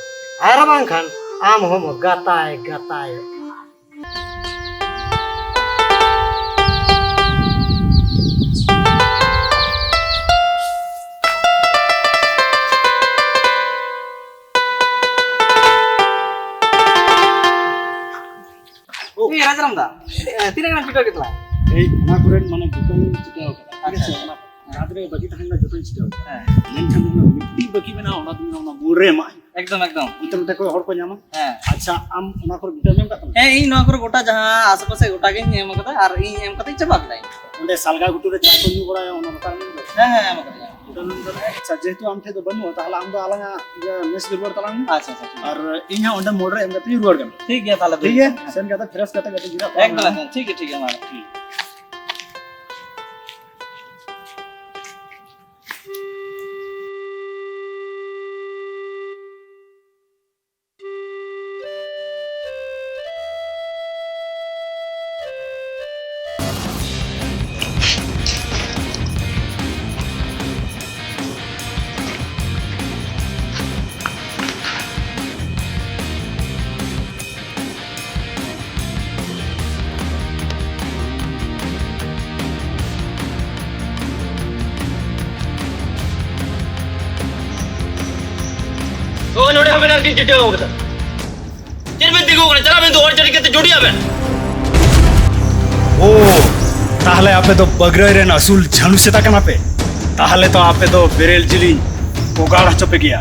ᱟᱨ ᱵᱟᱝᱠᱷᱟᱱ ᱟᱢ ᱦᱚᱸᱢ ᱜᱟᱛᱟᱭ ᱜᱟᱛᱟᱭᱚᱜᱼᱟ᱾ ᱳ᱾ ᱮ ᱨᱟᱡᱟᱨᱟᱢ ᱫᱟ, ᱮ, ᱛᱤᱱᱟᱹᱜ ᱜᱟᱱ ᱪᱷᱩᱴᱟᱹᱣ ᱠᱮᱫ ᱛᱟᱞᱟᱝ? ᱮᱭ, ᱚᱱᱟ ᱠᱚᱨᱮᱱ ᱢᱟᱱᱮ ᱜᱚᱴᱟᱧ ᱪᱷᱩᱴᱟᱹᱣ ᱠᱟᱫᱟ, ᱴᱷᱤᱠ ᱟᱪᱷᱮ? ᱟᱪᱪᱷᱟ᱾ ᱚᱱᱟ ᱡᱟᱦᱟᱸ ᱛᱤᱱᱟᱹᱜ ᱵᱟᱹᱠᱤ ᱛᱟᱦᱮᱸ ᱞᱮᱱᱟ ᱡᱚᱛᱚᱧ ᱪᱷᱩᱴᱟᱹᱣ ᱠᱟᱫᱟ᱾ ᱦᱮᱸ᱾ ᱢᱮᱱᱠᱷᱟᱱ ᱚᱱᱟ ᱢᱤᱫᱴᱤᱡ ᱵᱟᱹᱠᱤ ᱢᱮᱱᱟᱜᱼᱟ, ᱚᱱᱟ ᱫᱚ ᱚᱱᱟ ᱢᱳᱲ ᱨᱮ ᱮᱢᱟᱜ ᱦᱩᱭᱩᱜᱼᱟ᱾ ᱮᱠᱫᱚᱢ, ᱮᱠᱫᱚᱢ᱾ ᱚᱱᱛᱮ ᱱᱚᱛᱮ ᱠᱚ ᱦᱚᱲ ᱠᱚ ᱧᱟᱢᱟ᱾ ᱦᱮᱸ᱾ ᱟᱪᱪᱷᱟ, ᱟᱢ ᱚᱱᱟ ᱠᱚᱨᱮ ᱵᱤᱴᱟᱹᱢ ᱮᱢ ᱠᱟᱜ ᱛᱟᱢᱟ? ᱦᱮᱸ, ᱤᱧ ᱱᱚᱣᱟ ᱠᱚᱨᱮ ᱜᱚᱴᱟ ᱡᱟᱦᱟᱸ ᱟᱥᱮ ᱯᱟᱥᱮ ᱜᱚᱴᱟ ᱜᱤᱧ ᱮᱢ ᱠᱟᱫᱟ, ᱟᱨ ᱤᱧ ᱮᱢ ᱠᱟᱛᱮᱧ ᱪᱟᱵᱟ ᱠᱮᱫᱟ ᱤᱧ᱾ ᱚᱸᱰᱮ ᱥᱟᱞᱜᱟ ᱜᱷᱩᱴᱩ ᱨᱮ ᱪᱟ ᱠᱚ ᱧᱩ ᱵᱟᱲᱟᱭᱟ, ᱚᱱᱟ ᱵᱟᱠᱷᱨᱟ ᱮᱢ ᱠᱟᱫᱟ? ᱦᱮᱸ, ᱦᱮᱸ, ᱮᱢ ᱠᱟᱫᱟᱧ᱾ ᱚᱸᱰᱮ ᱮᱢ ᱠᱟᱫᱟ᱾ ᱟᱪᱪᱷᱟ, ᱡᱮᱦᱮᱛᱩ ᱟᱢ ᱴᱷᱮᱡ ᱫᱚ ᱵᱟᱹᱱᱩᱜᱼᱟ, ᱛᱟᱦᱞᱮ ᱟᱢ ᱫᱚ ᱟᱞᱟᱝᱟᱜ ᱤᱭᱟᱹ ᱢᱮᱥ ᱨᱮ ᱨᱩᱣᱟᱹᱲ ᱛᱟᱞᱟᱝ ᱢᱮ᱾ ᱟᱪᱪᱷᱟ, ᱟᱪᱪᱷᱟ, ᱴᱷᱤᱠ ᱜᱮᱭᱟ᱾ ᱟᱨ ᱤᱧ ᱦᱚᱸ ᱚᱸᱰᱮ ᱢᱳᱲ ᱨᱮ ᱮᱢ ᱠᱟᱛᱮᱧ ᱨᱩᱣᱟᱹᱲ ᱠᱟᱱᱟ᱾ ᱴᱷᱤᱠ ᱜᱮᱭᱟ, ᱛᱟᱦᱞᱮ ᱴᱷᱤᱠ ᱜᱮᱭᱟ? ᱫᱩᱲᱩᱵ ᱠᱟᱱᱟ᱾ ᱥᱮᱱ ᱠᱟᱛᱮ ᱯᱷᱨᱮᱥ ᱠᱟᱛᱮ ᱠᱟᱹᱴᱤᱡ ᱡᱤᱨᱟᱹᱜ ᱛᱟᱞᱟᱝ ᱮᱠᱫᱚᱢ, ᱢᱮ᱾ ᱮᱠᱫᱚᱢ, ᱴᱷᱤᱠ ᱜᱮᱭᱟ, ᱴᱷᱤᱠ ᱜᱮᱭᱟ, ᱢᱟ᱾ ᱴᱷᱤᱠ᱾ ᱱᱚᱰᱮ ᱦᱚᱸᱵᱮᱱ ᱟᱨᱠᱤ ᱪᱤᱴᱟᱹᱣ ᱠᱟᱫᱟ᱾ ᱪᱮᱫ ᱵᱮᱱ ᱛᱤᱸᱜᱩ ᱠᱟᱱᱟ? ᱪᱟᱞᱟᱜ ᱵᱮᱱ, ᱫᱩᱣᱟᱨ ᱪᱟᱹᱴᱤ ᱠᱟᱛᱮ ᱡᱩᱰᱤᱜ ᱟᱵᱮᱱ᱾ ᱳ, ᱛᱟᱦᱞᱮ ᱟᱯᱮ ᱫᱚ ᱵᱟᱜᱽᱨᱟᱹᱭ ᱨᱮᱱ ᱟᱹᱥᱩᱞ ᱡᱷᱟᱹᱱᱩ ᱥᱮᱛᱟ ᱠᱟᱱᱟ ᱯᱮ? ᱛᱟᱦᱞᱮ ᱛᱚ ᱟᱯᱮ ᱫᱚ ᱵᱮᱨᱮᱞ ᱡᱤᱞᱤᱧ ᱯᱚᱜᱟᱲ ᱦᱚᱪᱚ ᱯᱮ ᱜᱮᱭᱟ᱾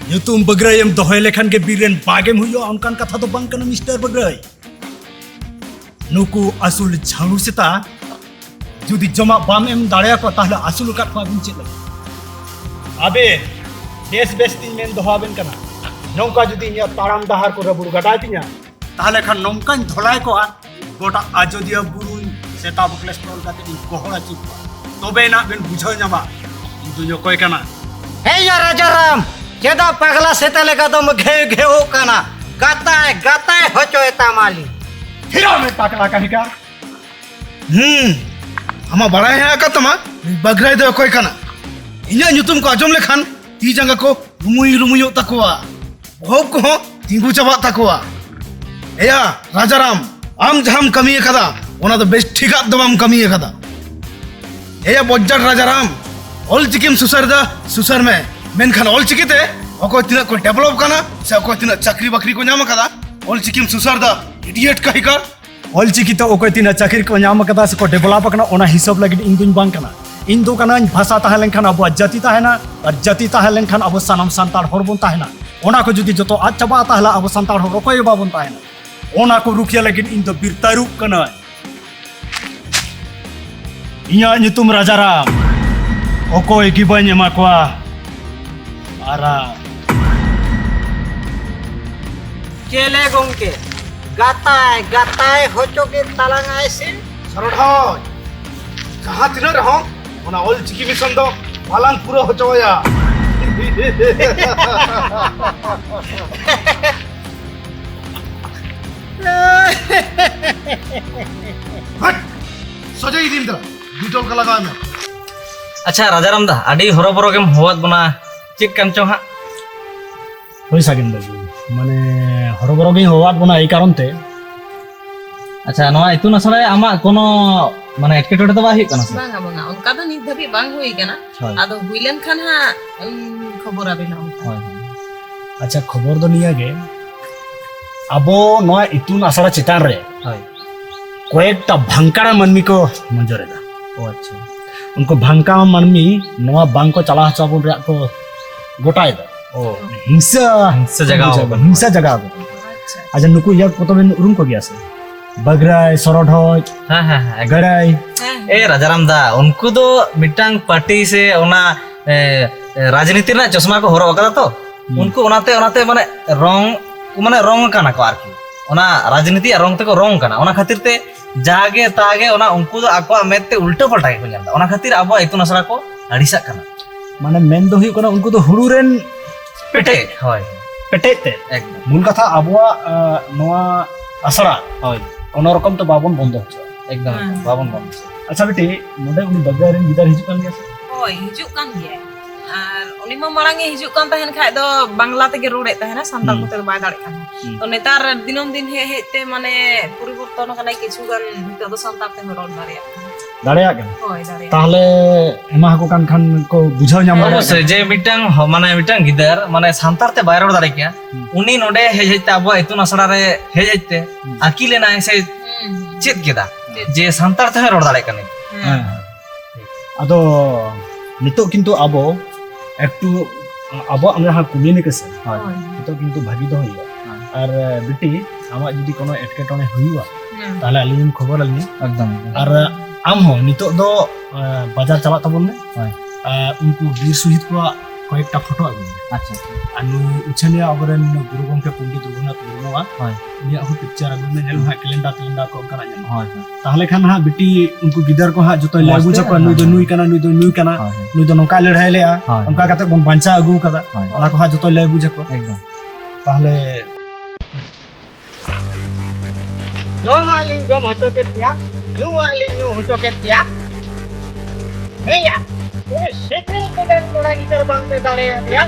ᱧᱩᱛᱩᱢ ᱵᱟᱹᱜᱽᱨᱟᱹᱭ ᱮᱢ ᱫᱚᱦᱚᱭ ᱞᱮᱠᱷᱟᱱ ᱜᱮ ᱵᱤᱨ ᱨᱮᱱ ᱵᱟᱜᱽ ᱮᱢ ᱦᱩᱭᱩᱜᱼᱟ, ᱚᱱᱠᱟᱱ ᱠᱟᱛᱷᱟ ᱫᱚ ᱵᱟᱝ ᱠᱟᱱᱟ ᱢᱤᱥᱴᱟᱨ ᱵᱟᱹᱜᱽᱨᱟᱹᱭ᱾ ᱱᱩᱠᱩ ᱟᱹᱥᱩᱞ ᱡᱷᱟᱹᱲᱩ ᱥᱮᱛᱟ ᱡᱩᱫᱤ ᱡᱚᱢᱟᱜ ᱵᱟᱢ ᱮᱢ ᱫᱟᱲᱮᱭᱟᱠᱚᱣᱟ, ᱛᱟᱦᱞᱮ ᱟᱹᱥᱩᱞ ᱟᱠᱟᱫ ᱠᱚᱣᱟ ᱵᱤᱱ ᱪᱮᱫ ᱞᱟᱹᱜᱤᱫ? ᱟᱵᱮ ᱵᱮᱥ ᱵᱮᱥ ᱛᱤᱧ ᱢᱮᱱ ᱫᱚᱦᱚ ᱟᱵᱮᱱ ᱠᱟᱱᱟ, ᱱᱚᱝᱠᱟ ᱡᱩᱫᱤ ᱤᱧᱟᱹᱜ ᱛᱟᱲᱟᱢ ᱰᱟᱦᱟᱨ ᱠᱚ ᱨᱟᱹᱵᱩᱲ ᱜᱟᱰᱟᱭ ᱛᱤᱧᱟ, ᱛᱟᱦᱞᱮ ᱠᱷᱟᱱ ᱱᱚᱝᱠᱟᱧ ᱫᱷᱚᱞᱟᱭ ᱠᱚᱜᱼᱟ, ᱜᱚᱴᱟ ᱟᱡᱚᱫᱤᱭᱟᱹ ᱵᱩᱨᱩᱧ ᱥᱮᱛᱟ ᱵᱚᱠᱞᱮᱥ ᱛᱚᱞ ᱠᱟᱛᱮ ᱤᱧ ᱜᱚᱦᱚᱲ ᱟᱹᱪᱩᱨ ᱠᱚᱣᱟ᱾ ᱛᱚᱵᱮ ᱮᱱᱟᱜ ᱵᱮᱱ ᱵᱩᱡᱷᱟᱹᱣ ᱧᱟᱢᱟ ᱤᱧ ᱫᱩᱧ ᱚᱠᱚᱭ ᱠᱟᱱᱟ᱾ ᱦᱮᱸ ᱭᱟ ᱨᱟᱡᱟᱨᱟᱢ, ᱪᱮᱫᱟᱜ ᱯᱟᱜᱽᱞᱟ ᱥᱮᱛᱟ ᱞᱮᱠᱟ ᱫᱚᱢ ᱜᱷᱮᱣ ᱜᱷᱮᱣᱚᱜ ᱠᱟᱱᱟ? ᱜᱟᱛᱟᱭ ᱜᱟᱛᱟᱭ ᱦᱚᱪᱚᱭ ᱛᱟᱢᱟᱞᱤᱧ᱾ ᱛᱷᱤᱨᱚᱜ ᱢᱮ ᱯᱟᱜᱽᱞᱟ ᱠᱟᱹᱦᱤᱠᱟᱨ᱾ ᱦᱩᱸ, ᱟᱢᱟᱜ ᱵᱟᱲᱟᱭ ᱦᱮᱱᱟᱜ ᱟᱠᱟᱫ ᱛᱟᱢᱟ, ᱱᱩᱭ ᱵᱟᱜᱽᱨᱟᱭ ᱫᱚ ᱚᱠᱚᱭ ᱠᱟᱱᱟ? ᱤᱧᱟᱹᱜ ᱧᱩᱛᱩᱢ ᱠᱚ ᱟᱸᱡᱚᱢ ᱞᱮᱠᱷᱟᱱ ᱛᱤ ᱡᱟᱸᱜᱟ ᱠᱚ ᱨᱩᱢᱩᱭ ᱨᱩᱢᱩᱭᱚᱜ ᱛᱟᱠᱚᱣᱟ, ᱵᱚᱦᱚᱜ ᱠᱚᱦᱚᱸ ᱛᱤᱸᱜᱩ ᱪᱟᱵᱟᱜ ᱛᱟᱠᱚᱣᱟ᱾ ᱮᱭᱟ ᱨᱟᱡᱟᱨᱟᱢ, ᱟᱢ ᱡᱟᱦᱟᱸᱢ ᱠᱟᱹᱢᱤ ᱟᱠᱟᱫᱟ, ᱚᱱᱟ ᱫᱚ ᱵᱮᱥ ᱴᱷᱤᱠᱟᱜ ᱫᱚ ᱵᱟᱢ ᱠᱟᱹᱢᱤ ᱟᱠᱟᱫᱟ᱾ ᱮᱭᱟ ᱵᱚᱡᱡᱟᱴ ᱨᱟᱡᱟᱨᱟᱢ, ᱚᱞ ᱪᱤᱠᱤᱢ ᱥᱩᱥᱟᱹᱨ ᱫᱟ, ᱥᱩᱥᱟᱹᱨ ᱢᱮ, ᱢᱮᱱᱠᱷᱟᱱ ᱚᱞ ᱪᱤᱠᱤ ᱛᱮ ᱚᱠᱚᱭ ᱛᱤᱱᱟᱹᱜ ᱠᱚ ᱰᱮᱵᱷᱞᱚᱯ ᱠᱟᱱᱟ ᱥᱮ ᱚᱠᱚᱭ ᱛᱤᱱᱟᱹᱜ ᱪᱟᱹᱠᱨᱤ ᱵᱟᱹᱠᱨᱤ ᱠᱚ ᱧᱟᱢ ᱟᱠᱟᱫᱟ, ᱚᱞ ᱪᱤᱠᱤᱢ ᱥᱩᱥᱟᱹᱨ ᱫᱟ, ᱤᱰᱤᱭᱮᱴ ᱠᱟᱹᱦᱤᱠᱟᱨ᱾ ᱚᱞ ᱪᱤᱠᱤ ᱛᱮ ᱚᱠᱚᱭ ᱛᱤᱱᱟᱹᱜ ᱪᱟᱹᱠᱨᱤ ᱠᱚ ᱧᱟᱢ ᱟᱠᱟᱫᱟ ᱥᱮ ᱠᱚ ᱰᱮᱵᱷᱞᱚᱯ ᱟᱠᱟᱱᱟ, ᱚᱱᱟ ᱦᱤᱥᱟᱹᱵ ᱞᱟᱹᱜᱤᱫ ᱤᱧ ᱫᱩᱧ ᱵᱟᱝ ᱠᱟᱱᱟ᱾ ᱤᱧ ᱫᱚ ᱠᱟᱹᱱᱟᱹᱧ, ᱵᱷᱟᱥᱟ ᱛᱟᱦᱮᱸ ᱞᱮᱱᱠᱷᱟᱱ ᱟᱵᱚᱣᱟᱜ ᱡᱟᱹᱛᱤ ᱛᱟᱦᱮᱱᱟ, ᱟᱨ ᱡᱟᱹᱛᱤ ᱛᱟᱦᱮᱸ ᱞᱮᱱᱠᱷᱟᱱ ᱟᱵᱚ ᱥᱟᱱᱟᱢ ᱥᱟᱱᱛᱟᱲ ᱦᱚᱲ ᱵᱚᱱ ᱛᱟᱦᱮᱱᱟ᱾ ᱚᱱᱟ ᱠᱚ ᱡᱩᱫᱤ ᱡᱚᱛᱚ ᱟᱫ ᱪᱟᱵᱟᱜᱼᱟ, ᱛᱟᱦᱞᱮ ᱟᱵᱚ ᱥᱟᱱᱛᱟᱲ ᱦᱚᱲ ᱚᱠᱚᱭ ᱦᱚᱸ ᱵᱟᱵᱚᱱ ᱛᱟᱦᱮᱱᱟ᱾ ᱚᱱᱟ ᱠᱚ ᱨᱩᱠᱷᱤᱭᱟᱹ ᱞᱟᱹᱜᱤᱫ ᱤᱧ ᱫᱚ ᱵᱤᱨ ᱛᱟᱹᱨᱩᱵ ᱠᱟᱹᱱᱟᱹᱧ᱾ ᱤᱧᱟᱹᱜ ᱧᱩᱛᱩᱢ ᱨᱟᱡᱟᱨᱟᱢ, ᱚᱠᱚᱭ ᱜᱮ ᱵᱟᱹᱧ ᱮᱢᱟ ᱠᱚᱣᱟ ᱟᱨᱟᱢ᱾ ᱪᱮᱞᱮ ᱜᱚᱝᱠᱮ, ᱜᱟᱛᱟᱭ ᱜᱟᱛᱟᱭ ᱦᱚᱪᱚ ᱠᱮᱫ ᱛᱟᱞᱟᱝᱟᱭ ᱥᱮ? ᱥᱚᱨᱚᱰᱷᱚᱡ, ᱡᱟᱦᱟᱸ ᱛᱤᱱᱟᱹᱜ ᱨᱮᱦᱚᱸ ᱚᱱᱟ ᱚᱞ ᱪᱤᱠᱤ ᱢᱤᱥᱚᱱ ᱫᱚ ᱵᱟᱞᱟᱝ ᱯᱩᱨᱟᱹᱣ ᱦᱚᱪᱚᱣᱟᱭᱟ᱾ ᱦᱟᱴ! ᱥᱚᱡᱷᱮ ᱤᱫᱤᱭᱮᱢ ᱫᱚ, ᱰᱤᱴᱚᱞ ᱠᱚ ᱞᱟᱜᱟᱣ ᱢᱮ᱾ ᱟᱪᱪᱷᱟ ᱨᱟᱡᱟᱨᱟᱢ ᱫᱟ, ᱟᱹᱰᱤ ᱦᱚᱨᱚᱵᱚᱨᱚ ᱜᱮᱢ ᱦᱚᱦᱚᱣᱟᱫ ᱵᱚᱱᱟ, ᱪᱮᱫ ᱠᱟᱱ ᱪᱚ ᱦᱟᱸᱜ? ᱦᱳᱭ ᱥᱟᱜᱮᱱ ᱵᱟᱹᱵᱩ, ᱢᱟᱱᱮ ᱦᱚᱨᱚᱵᱚᱨᱚ ᱜᱮᱧ ᱦᱚᱦᱚᱣᱟᱫ ᱵᱚᱱᱟ ᱮᱭ ᱠᱟᱨᱚᱱ ᱛᱮ᱾ ᱟᱪᱪᱷᱟ, ᱱᱚᱣᱟ ᱤᱛᱩᱱ ᱟᱥᱲᱟ ᱨᱮ ᱟᱢᱟᱜ ᱠᱳᱱᱳ ᱢᱟᱱᱮ ᱮᱴᱠᱮᱴᱚᱬᱮ ᱫᱚ ᱵᱟᱭ ᱦᱩᱭᱩᱜ ᱠᱟᱱᱟ ᱥᱮ? ᱵᱟᱝᱟ ᱵᱟᱝᱟ, ᱚᱱᱠᱟ ᱫᱚ ᱱᱤᱛ ᱫᱷᱟᱹᱵᱤᱡ ᱵᱟᱝ ᱦᱩᱭ ᱠᱟᱱᱟ᱾ ᱦᱳᱭ᱾ ᱟᱫᱚ ᱦᱩᱭ ᱞᱮᱱᱠᱷᱟᱱ ᱦᱟᱸᱜ ᱤᱧ ᱠᱷᱚᱵᱚᱨ ᱟᱵᱮᱱᱟ ᱚᱱᱠᱟ᱾ ᱦᱳᱭ, ᱦᱳᱭ᱾ ᱟᱪᱪᱷᱟ, ᱠᱷᱚᱵᱚᱨ ᱫᱚ ᱱᱤᱭᱟᱹ ᱜᱮ, ᱟᱵᱚ ᱱᱚᱣᱟ ᱤᱛᱩᱱ ᱟᱥᱲᱟ ᱪᱮᱛᱟᱱ ᱨᱮ ᱦᱳᱭ᱾ ᱠᱚᱭᱮᱠᱴᱟ ᱵᱷᱟᱝᱠᱟᱲᱟ ᱢᱟᱹᱱᱢᱤ ᱠᱚ ᱱᱚᱡᱚᱨ ᱮᱫᱟ᱾ ᱚ ᱟᱪᱪᱷᱟ᱾ ᱩᱱᱠᱩ ᱵᱷᱟᱝᱠᱟᱲᱟ ᱢᱟᱹᱱᱢᱤ ᱱᱚᱣᱟ ᱵᱟᱝ ᱠᱚ ᱪᱟᱞᱟᱣ ᱦᱚᱪᱚ ᱟᱵᱚᱱ ᱨᱮᱭᱟᱜ ᱠᱚ ᱜᱚᱴᱟᱭᱮᱫᱟ᱾ ᱦᱤᱝᱥᱟ ᱦᱤᱝᱥᱟ ᱡᱟᱜᱟᱣ ᱵᱩᱡᱷᱟᱹᱣ ᱟᱠᱟᱱᱟ᱾ ᱦᱤᱝᱥᱟ ᱡᱟᱜᱟᱣ ᱟᱠᱟᱱᱟ᱾ ᱟᱪᱪᱷᱟ᱾ ᱟᱪᱪᱷᱟ, ᱱᱩᱠᱩ ᱤᱭᱟᱹ ᱠᱚᱫᱚ ᱵᱮᱱ ᱩᱨᱩᱢ ᱠᱚᱜᱮᱭᱟ ᱥᱮ? ᱵᱟᱜᱽᱨᱟᱭ, ᱥᱚᱨᱚᱰᱷᱚᱡ, ᱦᱮᱸ, ᱦᱮᱸ, ᱦᱮᱸ, ᱮᱠᱫᱚᱢ᱾ ᱜᱟᱹᱲᱟᱹᱭ᱾ ᱦᱮᱸ᱾ ᱮ ᱨᱟᱡᱟᱨᱟᱢ ᱫᱟ, ᱩᱱᱠᱩ ᱫᱚ ᱢᱤᱫᱴᱟᱝ ᱯᱟᱨᱴᱤ ᱥᱮ ᱚᱱᱟ, ᱮ, ᱮ, ᱨᱟᱡᱽᱱᱤᱛᱤ ᱨᱮᱱᱟᱜ ᱪᱚᱥᱢᱟ ᱠᱚ ᱦᱚᱨᱚᱜ ᱟᱠᱟᱫᱟ ᱛᱚ᱾ ᱦᱩᱸ᱾ ᱩᱱᱠᱩ ᱚᱱᱟᱛᱮ, ᱚᱱᱟᱛᱮ ᱢᱟᱱᱮ ᱨᱚᱝ, ᱢᱟᱱᱮ ᱨᱚᱝ ᱠᱟᱱᱟ ᱠᱚ ᱟᱨᱠᱤ᱾ ᱚᱱᱟ ᱨᱟᱡᱽᱱᱤᱛᱤᱭᱟᱜ ᱨᱚᱝ ᱛᱮᱠᱚ ᱨᱚᱝ ᱠᱟᱱᱟ᱾ ᱚᱱᱟ ᱠᱷᱟᱹᱛᱤᱨ ᱛᱮ ᱡᱟᱜᱮ ᱛᱟᱜᱮ ᱚᱱᱟ ᱩᱱᱠᱩ ᱫᱚ ᱟᱠᱚᱣᱟᱜ ᱢᱮᱫ ᱛᱮ ᱩᱞᱴᱟᱹ ᱯᱟᱞᱴᱟ ᱜᱮᱠᱚ ᱧᱮᱞ ᱮᱫᱟ᱾ ᱚᱱᱟ ᱠᱷᱟᱹᱛᱤᱨ ᱟᱵᱚᱣᱟᱜ ᱤᱛᱩᱱ ᱟᱥᱲᱟ ᱠᱚ ᱟᱹᱲᱤᱥᱟᱜ ᱠᱟᱱᱟ᱾ ᱢᱟᱱᱮ ᱢᱮᱱ ᱫᱚ ᱦᱩᱭᱩᱜ ᱠᱟᱱᱟ ᱩᱱᱠᱩ ᱫᱚ ᱦᱩᱲᱩ ᱨᱮᱱ ᱯᱮᱴᱮᱡ᱾ ᱦᱳᱭ᱾ ᱯᱮᱴᱮᱡ ᱛᱮ᱾ ᱮᱠᱫᱚᱢ᱾ ᱢᱩᱞ ᱠᱟᱛᱷᱟ ᱟᱵᱚᱣᱟᱜ, ᱟ, ᱱᱚᱣᱟ ᱟᱥᱲᱟ ᱦᱳᱭ᱾ ᱠᱳᱱᱳ ᱨᱚᱠᱚᱢ ᱛᱮ ᱵᱟᱵᱚᱱ ᱵᱚᱱᱫᱚ ᱦᱚᱪᱚᱣᱟᱜᱼᱟ᱾ ᱮᱠᱫᱚᱢ, ᱦᱮᱸ᱾ ᱮᱠᱫᱚᱢ, ᱵᱟᱵᱚᱱ ᱵᱚᱱᱫᱚ ᱦᱚᱪᱚᱣᱟᱜᱼᱟ᱾ ᱟᱪᱪᱷᱟ ᱵᱤᱴᱤ, ᱱᱚᱰᱮ ᱩᱱᱤ ᱵᱟᱜᱽᱨᱟᱭ ᱨᱮᱱ ᱜᱤᱫᱟᱹᱨ ᱦᱤᱡᱩᱜ ᱠᱟᱱ ᱜᱮᱭᱟ ᱥᱮ? ᱦᱳᱭ, ᱦᱤᱡᱩᱜ ᱠᱟᱱ ᱜᱮᱭᱟᱭ᱾ ᱟᱨ ᱩᱱᱤ ᱢᱟ ᱢᱟᱲᱟᱝ ᱮ ᱦᱤᱡᱩᱜ ᱠᱟᱱ ᱛᱟᱦᱮᱱ ᱠᱷᱟᱡ ᱫᱚ ᱵᱟᱝᱞᱟ ᱛᱮᱜᱮ ᱨᱚᱲᱮᱫ ᱛᱟᱦᱮᱱᱟ, ᱥᱟᱱᱛᱟᱲ ᱦᱩᱸ᱾ ᱠᱚᱛᱮ ᱫᱚ ᱵᱟᱭ ᱫᱟᱲᱮᱜ ᱠᱟᱱᱟ᱾ ᱦᱩᱸ᱾ ᱛᱚ ᱱᱮᱛᱟᱨ ᱫᱤᱱᱟᱹᱢ ᱫᱤᱱ ᱦᱮᱡ ᱦᱮᱡ ᱛᱮ ᱢᱟᱱᱮ ᱯᱚᱨᱤᱵᱚᱨᱛᱚᱱ ᱟᱠᱟᱱᱟᱭ ᱠᱤᱪᱷᱩ ᱜᱟᱱ, ᱱᱤᱛᱚᱜ ᱫᱚ ᱥᱟᱱᱛᱟᱲ ᱛᱮᱦᱚᱸ ᱨᱚᱲ ᱫᱟᱲᱮᱭᱟᱜ ᱠᱟᱱᱟ᱾ ᱫᱟᱲᱮᱭᱟᱜ ᱠᱟᱱᱟ? ᱦᱳᱭ, ᱫᱟᱲᱮᱭᱟᱜ ᱛᱟᱦᱞᱮ ᱮᱢᱟ ᱠᱚ ᱠᱟᱱ ᱠᱷᱟᱱ ᱠᱚ ᱵᱩᱡᱷᱟᱹᱣ ᱧᱟᱢ ᱫᱟᱲᱮᱭᱟᱜ ᱚᱵᱚᱥᱥᱳᱭ, ᱠᱟᱱᱟ᱾ ᱡᱮ ᱢᱤᱫᱴᱟᱝ ᱦᱚ-, ᱢᱟᱱᱮ ᱢᱤᱫᱴᱟᱝ ᱜᱤᱫᱟᱹᱨ ᱢᱟᱱᱮ ᱥᱟᱱᱛᱟᱲ ᱛᱮ ᱵᱟᱭ ᱨᱚᱲ ᱫᱟᱲᱮ ᱠᱮᱭᱟ, ᱦᱩᱸ᱾ ᱩᱱᱤ ᱱᱚᱰᱮ ᱦᱮᱡ ᱦᱮᱡ ᱛᱮ ᱟᱵᱚᱣᱟᱜ ᱤᱛᱩᱱ ᱟᱥᱲᱟ ᱨᱮ ᱦᱮᱡ ᱦᱮᱡ ᱛᱮ ᱦᱩᱸ᱾ ᱟᱹᱠᱤᱞ ᱮᱱᱟᱭ ᱥᱮ ᱦᱩᱸ, ᱦᱩᱸ᱾ ᱪᱮᱫ ᱠᱮᱫᱟ ᱪᱮᱫ? ᱡᱮ ᱥᱟᱱᱛᱟᱲ ᱛᱮᱦᱚᱸᱭ ᱨᱚᱲ ᱫᱟᱲᱮᱭᱟᱜ ᱠᱟᱱᱟ᱾ ᱦᱮᱸ᱾ ᱦᱮᱸ᱾ ᱟᱫᱚ ᱱᱤᱛᱚᱜ ᱠᱤᱱᱛᱩ ᱟᱵᱚ ᱮᱠᱴᱩ ᱟᱵᱚᱣᱟᱜ ᱡᱟᱦᱟᱸ communication, ᱦᱳᱭ᱾ ᱦᱳᱭ᱾ ᱱᱤᱛᱚᱜ ᱠᱤᱱᱛᱩ ᱵᱷᱟᱹᱜᱤ ᱫᱚᱦᱚ ᱦᱩᱭᱩᱜᱼᱟ᱾ ᱦᱳᱭ᱾ ᱟᱨ ᱵᱤᱴᱤ, ᱟᱢᱟᱜ ᱡᱩᱫᱤ ᱠᱳᱱᱳ ᱮᱴᱠᱮᱴᱚᱬᱮ ᱦᱩᱭᱩᱜᱼᱟ, ᱦᱮᱸ᱾ ᱛᱟᱦᱞᱮ ᱟᱹᱞᱤᱧ ᱞᱤᱧ ᱠᱷᱚᱵᱚᱨ ᱟᱹᱞᱤᱧᱟ᱾ ᱮᱠᱫᱚᱢ, ᱮᱠᱫᱚᱢ᱾ ᱟᱨ ᱟᱢ ᱦᱚᱸ ᱱᱤᱛᱚᱜ ᱫᱚ, ᱟ, ᱵᱟᱡᱟᱨ ᱪᱟᱞᱟᱜ ᱛᱟᱵᱚᱱ ᱢᱮ᱾ ᱦᱳᱭ᱾ ᱟ, ᱩᱱᱠᱩ ᱵᱤᱨ ᱥᱚᱦᱤᱫ ᱠᱚᱣᱟᱜ ᱠᱚᱭᱮᱠᱴᱟ ᱯᱷᱳᱴᱳ ᱟᱹᱜᱩᱭ ᱢᱮ᱾ ᱟᱪᱪᱷᱟ, ᱟᱪᱪᱷᱟ᱾ ᱟᱨ ᱱᱩᱭ ᱩᱪᱷᱟᱹᱱᱤᱭᱟᱹ ᱟᱵᱚᱨᱮᱱ ᱜᱩᱨᱩ ᱜᱚᱢᱠᱮ ᱯᱚᱱᱰᱤᱛ ᱨᱚᱜᱷᱩᱱᱟᱛᱷ ᱢᱩᱨᱢᱩᱣᱟᱜ, ᱦᱳᱭ᱾ ᱩᱱᱤᱭᱟᱜ ᱦᱚᱸ picture ᱟᱹᱜᱩᱭ ᱢᱮ, ᱧᱮᱞ ᱢᱮ ᱦᱟᱸᱜ calendar ᱴᱮᱞᱮᱱᱰᱟᱨ ᱠᱚ ᱚᱱᱠᱟᱱᱟᱜ ᱧᱟᱢᱚᱜᱼᱟ᱾ ᱦᱳᱭ, ᱦᱳᱭ᱾ ᱛᱟᱦᱞᱮ ᱠᱷᱟᱱ ᱦᱟᱸᱜ ᱵᱤᱴᱤ ᱩᱱᱠᱩ ᱜᱤᱫᱟᱹᱨ ᱠᱚ ᱦᱟᱸᱜ ᱡᱚᱛᱚᱭ ᱞᱟᱹᱭ ᱢᱚᱡᱽ ᱵᱩᱡᱽ ᱛᱮ ᱟᱠᱚᱣᱟ, ᱱᱩᱭ ᱫᱚ ᱱᱩᱭ ᱠᱟᱱᱟ, ᱱᱩᱭ ᱫᱚ ᱱᱩᱭ ᱠᱟᱱᱟ, ᱦᱳᱭ, ᱦᱳᱭ᱾ ᱱᱩᱭ ᱫᱚ ᱱᱚᱝᱠᱟᱭ ᱞᱟᱹᱲᱦᱟᱹᱭ ᱞᱮᱜᱼᱟ, ᱦᱳᱭ, ᱚᱱᱠᱟ ᱦᱳᱭ᱾ ᱠᱟᱛᱮ ᱵᱚᱱ ᱵᱟᱧᱪᱟᱣ ᱟᱹᱜᱩ ᱠᱟᱫᱟ, ᱦᱳᱭ᱾ ᱚᱱᱟ ᱠᱚ ᱦᱟᱸᱜ ᱡᱚᱛᱚᱭ ᱞᱟᱹᱭ ᱵᱩᱡᱽ ᱟᱠᱚᱣᱟ᱾ ᱮᱠᱫᱚᱢ᱾ ᱛᱟᱦᱞᱮ ᱡᱚᱢᱟᱜ ᱞᱤᱧ ᱡᱚᱢ ᱦᱚᱪᱚ ᱠᱮᱫ ᱯᱮᱭᱟ, ᱧᱩᱣᱟᱜ ᱞᱤᱧ ᱧᱩ ᱦᱚᱪᱚ ᱠᱮᱫ ᱯᱮᱭᱟ᱾ ᱦᱮᱸᱭᱟ, ᱩᱱᱤ ᱥᱤᱠᱲᱤᱡ ᱞᱮᱠᱟᱱ ᱠᱚᱲᱟ ᱜᱤᱫᱟᱹᱨ ᱵᱟᱝ ᱯᱮ ᱫᱟᱲᱮᱭᱟᱫᱮᱭᱟ,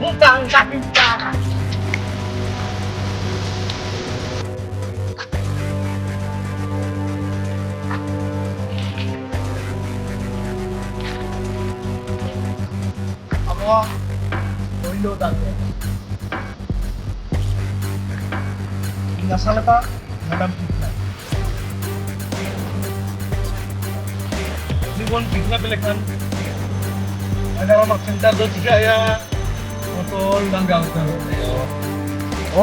ᱚᱱᱠᱟ ᱚᱱᱠᱟ ᱯᱤᱯᱟ᱾ ᱟᱵᱚᱣᱟᱜ ᱯᱳᱭᱞᱳ ᱫᱟᱜ ᱨᱮ ᱤᱧ ᱟᱥᱟ ᱞᱮᱠᱟ ᱢᱮᱰᱟᱢ ᱠᱤᱰᱱᱮᱯ᱾ ᱩᱱᱤ ᱵᱚᱱ ᱠᱤᱰᱱᱮᱯ ᱞᱮᱠᱷᱟᱱ ᱢᱮᱰᱟᱢ ᱟᱢᱟᱜ ᱥᱮᱱᱴᱟᱨ ᱫᱚ ᱪᱤᱠᱟᱹᱜᱼᱟ? ᱵᱚᱱ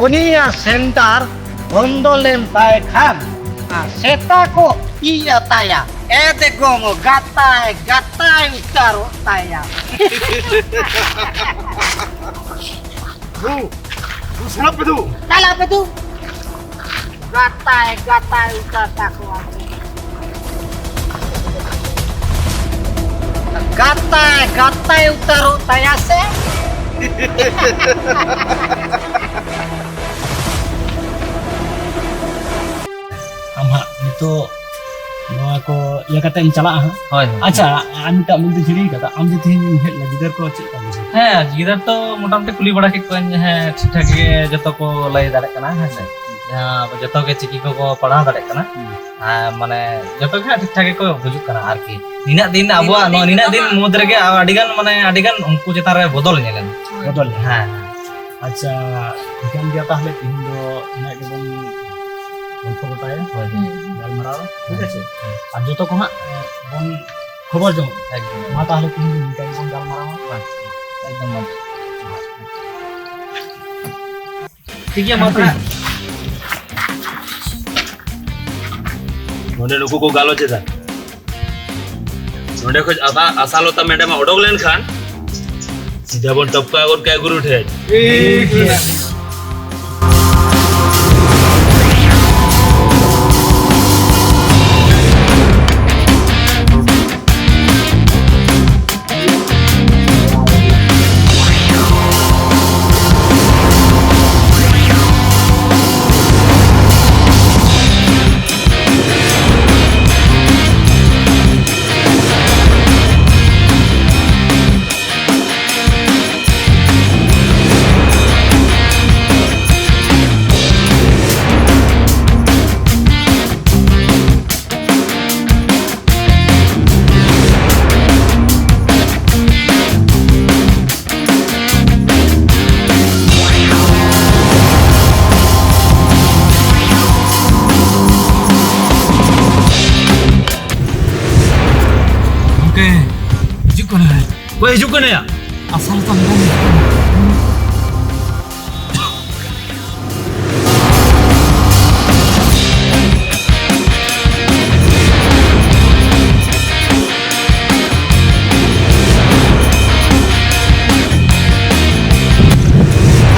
ᱩᱱᱤᱭᱟᱜ ᱥᱮᱱᱴᱟᱨ ᱵᱚᱱᱫᱚ ᱞᱮᱱ ᱛᱟᱭ ᱠᱷᱟᱱ ᱟᱨ ᱥᱮᱛᱟ ᱠᱚ ᱤᱡ ᱟᱛᱟᱭᱟ᱾ ᱮ ᱫᱮᱜᱚᱢ ᱜᱟᱛᱟᱭ ᱜᱟᱛᱟᱭ ᱩᱛᱟᱹᱨᱚᱜ ᱛᱟᱭᱟ᱾ ᱫᱩ, ᱫᱩ ᱥᱮᱱᱚᱜ ᱯᱮ ᱫᱩ᱾ ᱪᱟᱞᱟᱜ ᱯᱮ ᱫᱩ᱾ ᱜᱟᱛᱟᱭ ᱜᱟᱛᱟᱭ ᱩᱛᱟᱹᱨ ᱛᱟᱠᱚᱣᱟ᱾ ᱜᱟᱛᱟᱭ ᱜᱟᱛᱟᱭ ᱩᱛᱟᱹᱨᱚᱜ ᱛᱟᱭᱟ ᱥᱮ? ᱟᱢ ᱦᱟᱸᱜ ᱱᱤᱛᱚᱜ ᱱᱚᱣᱟ ᱠᱚ ᱤᱭᱟᱹ ᱠᱟᱛᱮ ᱮᱢ ᱪᱟᱞᱟᱜᱼᱟ ᱦᱟᱸᱜ᱾ ᱦᱳᱭ, ᱦᱳᱭ᱾ ᱟᱪᱪᱷᱟ, ᱟᱨ ᱢᱤᱫᱴᱟᱝ ᱵᱚᱞᱛᱮ ᱦᱤᱲᱤᱧ ᱠᱟᱫᱟ, ᱟᱢ ᱡᱮ ᱛᱮᱦᱮᱧ ᱦᱮᱡ ᱞᱮᱱᱟ, ᱜᱤᱫᱟᱹᱨ ᱠᱚ ᱪᱮᱫ ᱞᱮᱠᱟ ᱵᱩᱡᱷᱟᱹᱣ? ᱦᱮᱸ, ᱜᱤᱫᱟᱹᱨ ᱛᱚ ᱢᱚᱴᱟᱢᱩᱴᱤ ᱠᱩᱞᱤ ᱵᱟᱲᱟ ᱠᱮᱫ ᱠᱚᱣᱟᱧ, ᱦᱮᱸ, ᱴᱷᱤᱠ ᱴᱷᱟᱠ ᱜᱮ ᱡᱚᱛᱚ ᱠᱚ ᱞᱟᱹᱭ ᱫᱟᱲᱮᱭᱟᱜ ᱠᱟᱱᱟ, ᱦᱮᱸ ᱥᱮ᱾ ᱡᱟᱦᱟᱸ ᱡᱚᱛᱚ ᱜᱮ ᱪᱤᱠᱤ ᱠᱚᱠᱚ ᱯᱟᱲᱦᱟᱣ ᱫᱟᱲᱮᱭᱟᱜ ᱠᱟᱱᱟ᱾ ᱦᱩᱸ᱾ ᱟᱨ ᱢᱟᱱᱮ ᱡᱚᱛᱚ ᱜᱮ ᱦᱟᱸᱜ ᱴᱷᱤᱠ ᱴᱷᱟᱠ ᱜᱮᱠᱚ ᱵᱩᱡᱩᱜ ᱠᱟᱱᱟ ᱟᱨᱠᱤ᱾ ᱱᱤᱱᱟᱹᱜ ᱫᱤᱱ ᱟᱵᱚᱣᱟᱜ ᱱᱤᱱᱟᱹᱜ ᱱᱚᱣᱟ ᱫᱤᱱ ᱱᱤᱱᱟᱹᱜ ᱫᱤᱱ ᱠᱷᱚᱱᱟᱜ ᱢᱩᱫᱽ ᱨᱮᱜᱮ ᱟᱹᱰᱤ ᱜᱟᱱ, ᱢᱟᱱᱮ ᱟᱹᱰᱤ ᱜᱟᱱ ᱩᱱᱠᱩ ᱪᱮᱛᱟᱱ ᱨᱮ ᱵᱚᱫᱚᱞ ᱧᱮᱞ ᱮᱱᱟ᱾ ᱦᱳᱭ᱾ ᱵᱚᱫᱚᱞ ᱧᱮᱞ ᱮᱱᱟ᱾ ᱦᱮᱸ᱾ ᱟᱪᱪᱷᱟ, ᱴᱷᱤᱠᱟᱹᱱ ᱜᱮᱭᱟ, ᱛᱟᱦᱚᱞᱮ ᱛᱤᱦᱤᱧ ᱫᱚ ᱤᱱᱟᱹᱜ ᱜᱮᱵᱚᱱ ᱜᱚᱞᱯᱷᱚ ᱜᱚᱴᱟᱭᱟ, ᱦᱳᱭ᱾ ᱦᱩᱸ᱾ ᱜᱟᱞᱢᱟᱨᱟᱣᱟ, ᱴᱷᱤᱠ ᱟᱪᱷᱮ? ᱦᱮᱸ᱾ ᱟᱨ ᱡᱚᱛᱚ ᱠᱚ ᱦᱟᱸᱜ, ᱮ, ᱵᱚᱱ ᱠᱷᱚᱵᱚᱨ ᱡᱚᱝᱚᱜᱼᱟ᱾ ᱮᱠᱫᱚᱢ᱾ ᱢᱟ ᱛᱟᱦᱚᱞᱮ ᱛᱤᱦᱤᱧ ᱫᱚ ᱱᱤᱝᱠᱟ ᱜᱮᱵᱚᱱ ᱜᱟᱞᱢᱟᱨᱟᱣᱟ᱾ ᱟᱪᱪᱷᱟ᱾ ᱮᱠᱫᱚᱢ, ᱮᱠᱫᱚᱢ᱾ ᱴᱷᱤᱠ ᱜᱮᱭᱟ, ᱢᱟ ᱛᱟᱦᱚᱞᱮ᱾ ᱱᱚᱰᱮ ᱱᱩᱠᱩ ᱠᱚ ᱜᱟᱞᱚᱪ ᱮᱫᱟ᱾ ᱱᱚᱰᱮ ᱠᱷᱚᱡ ᱟᱥᱟ-, ᱟᱥᱟᱞᱚᱛᱟ ᱢᱮᱰᱟᱢ ᱮ ᱚᱰᱚᱠ ᱞᱮᱱᱠᱷᱟᱱ ᱥᱤᱫᱷᱟ ᱵᱚᱱ ᱴᱚᱯᱠᱟ ᱜᱚᱫ ᱠᱟᱭᱟ ᱜᱩᱨᱩ ᱴᱷᱮᱡ᱾ ᱴᱷᱤᱠ ᱜᱮᱭᱟ᱾ ᱜᱚᱢᱠᱮ, ᱦᱤᱡᱩᱜ ᱠᱟᱱᱟᱭ᱾ ᱚᱠᱚᱭ ᱦᱤᱡᱩᱜ ᱠᱟᱱᱟᱭᱟ? ᱟᱥᱟᱞ ᱛᱟᱢ ᱵᱟᱝ ᱦᱤᱡᱩᱜ ᱠᱟᱱᱟ᱾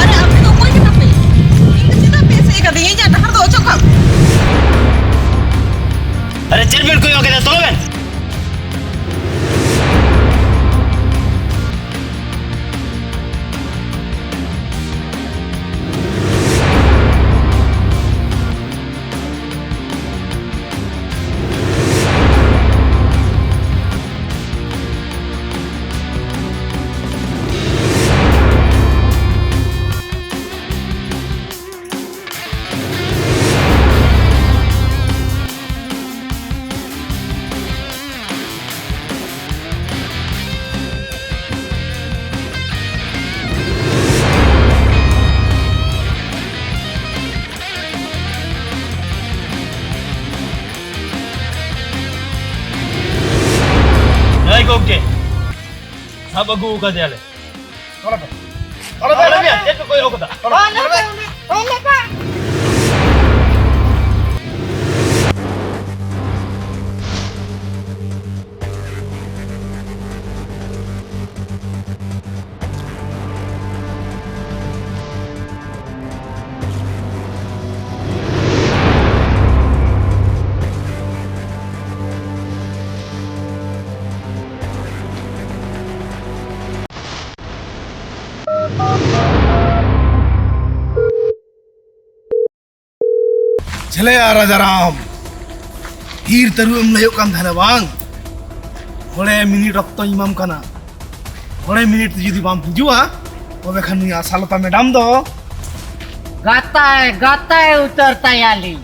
ᱟᱨᱮ, ᱟᱯᱮ ᱫᱚ ᱚᱠᱚᱭ ᱠᱟᱱᱟ ᱯᱮ? ᱤᱧ ᱫᱚ ᱪᱮᱫᱟᱜ ᱯᱮ ᱮᱥᱮᱫ ᱟᱠᱟᱫᱤᱧᱟ? ᱤᱧᱟᱹᱜ ᱰᱟᱦᱟᱨ ᱫᱚ ᱚᱪᱚᱜ ᱠᱟᱜ ᱯᱮ᱾ ᱟᱨᱮ, ᱪᱮᱫ ᱵᱮᱱ ᱠᱚᱭᱚᱜ ᱠᱮᱫᱟ? ᱛᱚᱞ ᱵᱮᱱ᱾ ᱦᱮᱸ ᱜᱚᱢᱠᱮ, ᱥᱟᱵ ᱟᱹᱜᱩ ᱟᱠᱟᱫᱮᱭᱟᱞᱮ᱾ ᱚᱞᱮ ᱯᱮ᱾ ᱚᱞᱮ ᱯᱮ᱾ ᱪᱮᱫ ᱯᱮ ᱠᱚᱭᱚᱜ ᱠᱟᱫᱟ? ᱚᱞᱮ ᱯᱮ᱾ ᱪᱮᱞᱮᱭᱟ ᱨᱟᱡᱟᱨᱟᱢ, ᱛᱤᱨ ᱛᱟᱹᱨᱩᱵ ᱮᱢ ᱞᱟᱹᱭᱚᱜ ᱠᱟᱱ ᱛᱟᱦᱮᱱᱟ ᱵᱟᱝ? ᱢᱚᱬᱮ ᱢᱤᱱᱤᱴ ᱚᱠᱛᱚᱧ ᱮᱢᱟᱢ ᱠᱟᱱᱟ᱾ ᱢᱚᱬᱮ ᱢᱤᱱᱤᱴ ᱛᱮ ᱡᱩᱫᱤ ᱵᱟᱢ ᱦᱤᱡᱩᱜᱼᱟ, ᱛᱚᱵᱮ ᱠᱷᱟᱱ ᱱᱩᱭ ᱟᱥᱟᱞᱚᱛᱟ ᱢᱮᱰᱟᱢ ᱫᱚ ᱜᱟᱛᱟᱭ, ᱜᱟᱛᱟᱭ ᱩᱛᱟᱹᱨ ᱛᱟᱭᱟᱞᱤᱧ᱾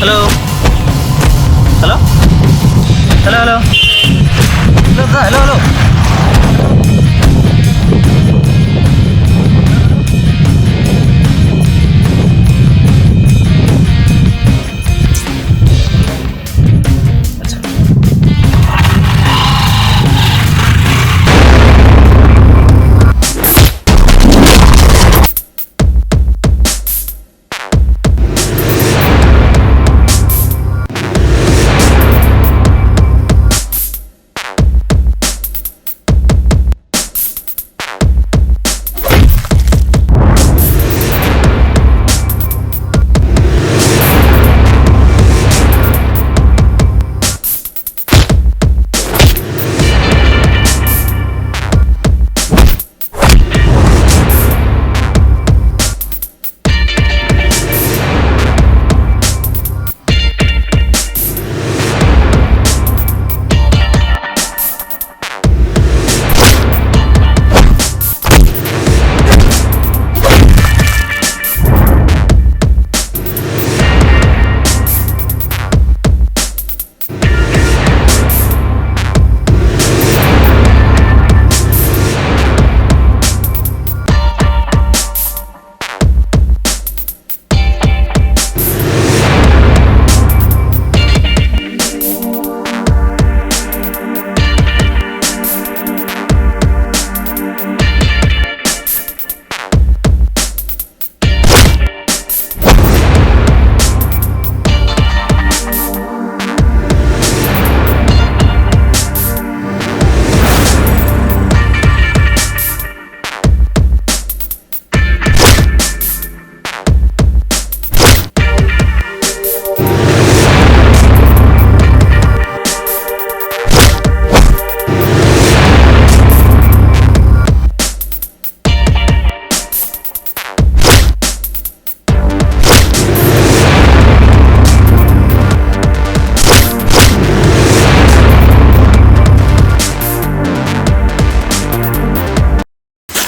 Hello. Hello. Hello, hello. Hello, sir. Hello, hello.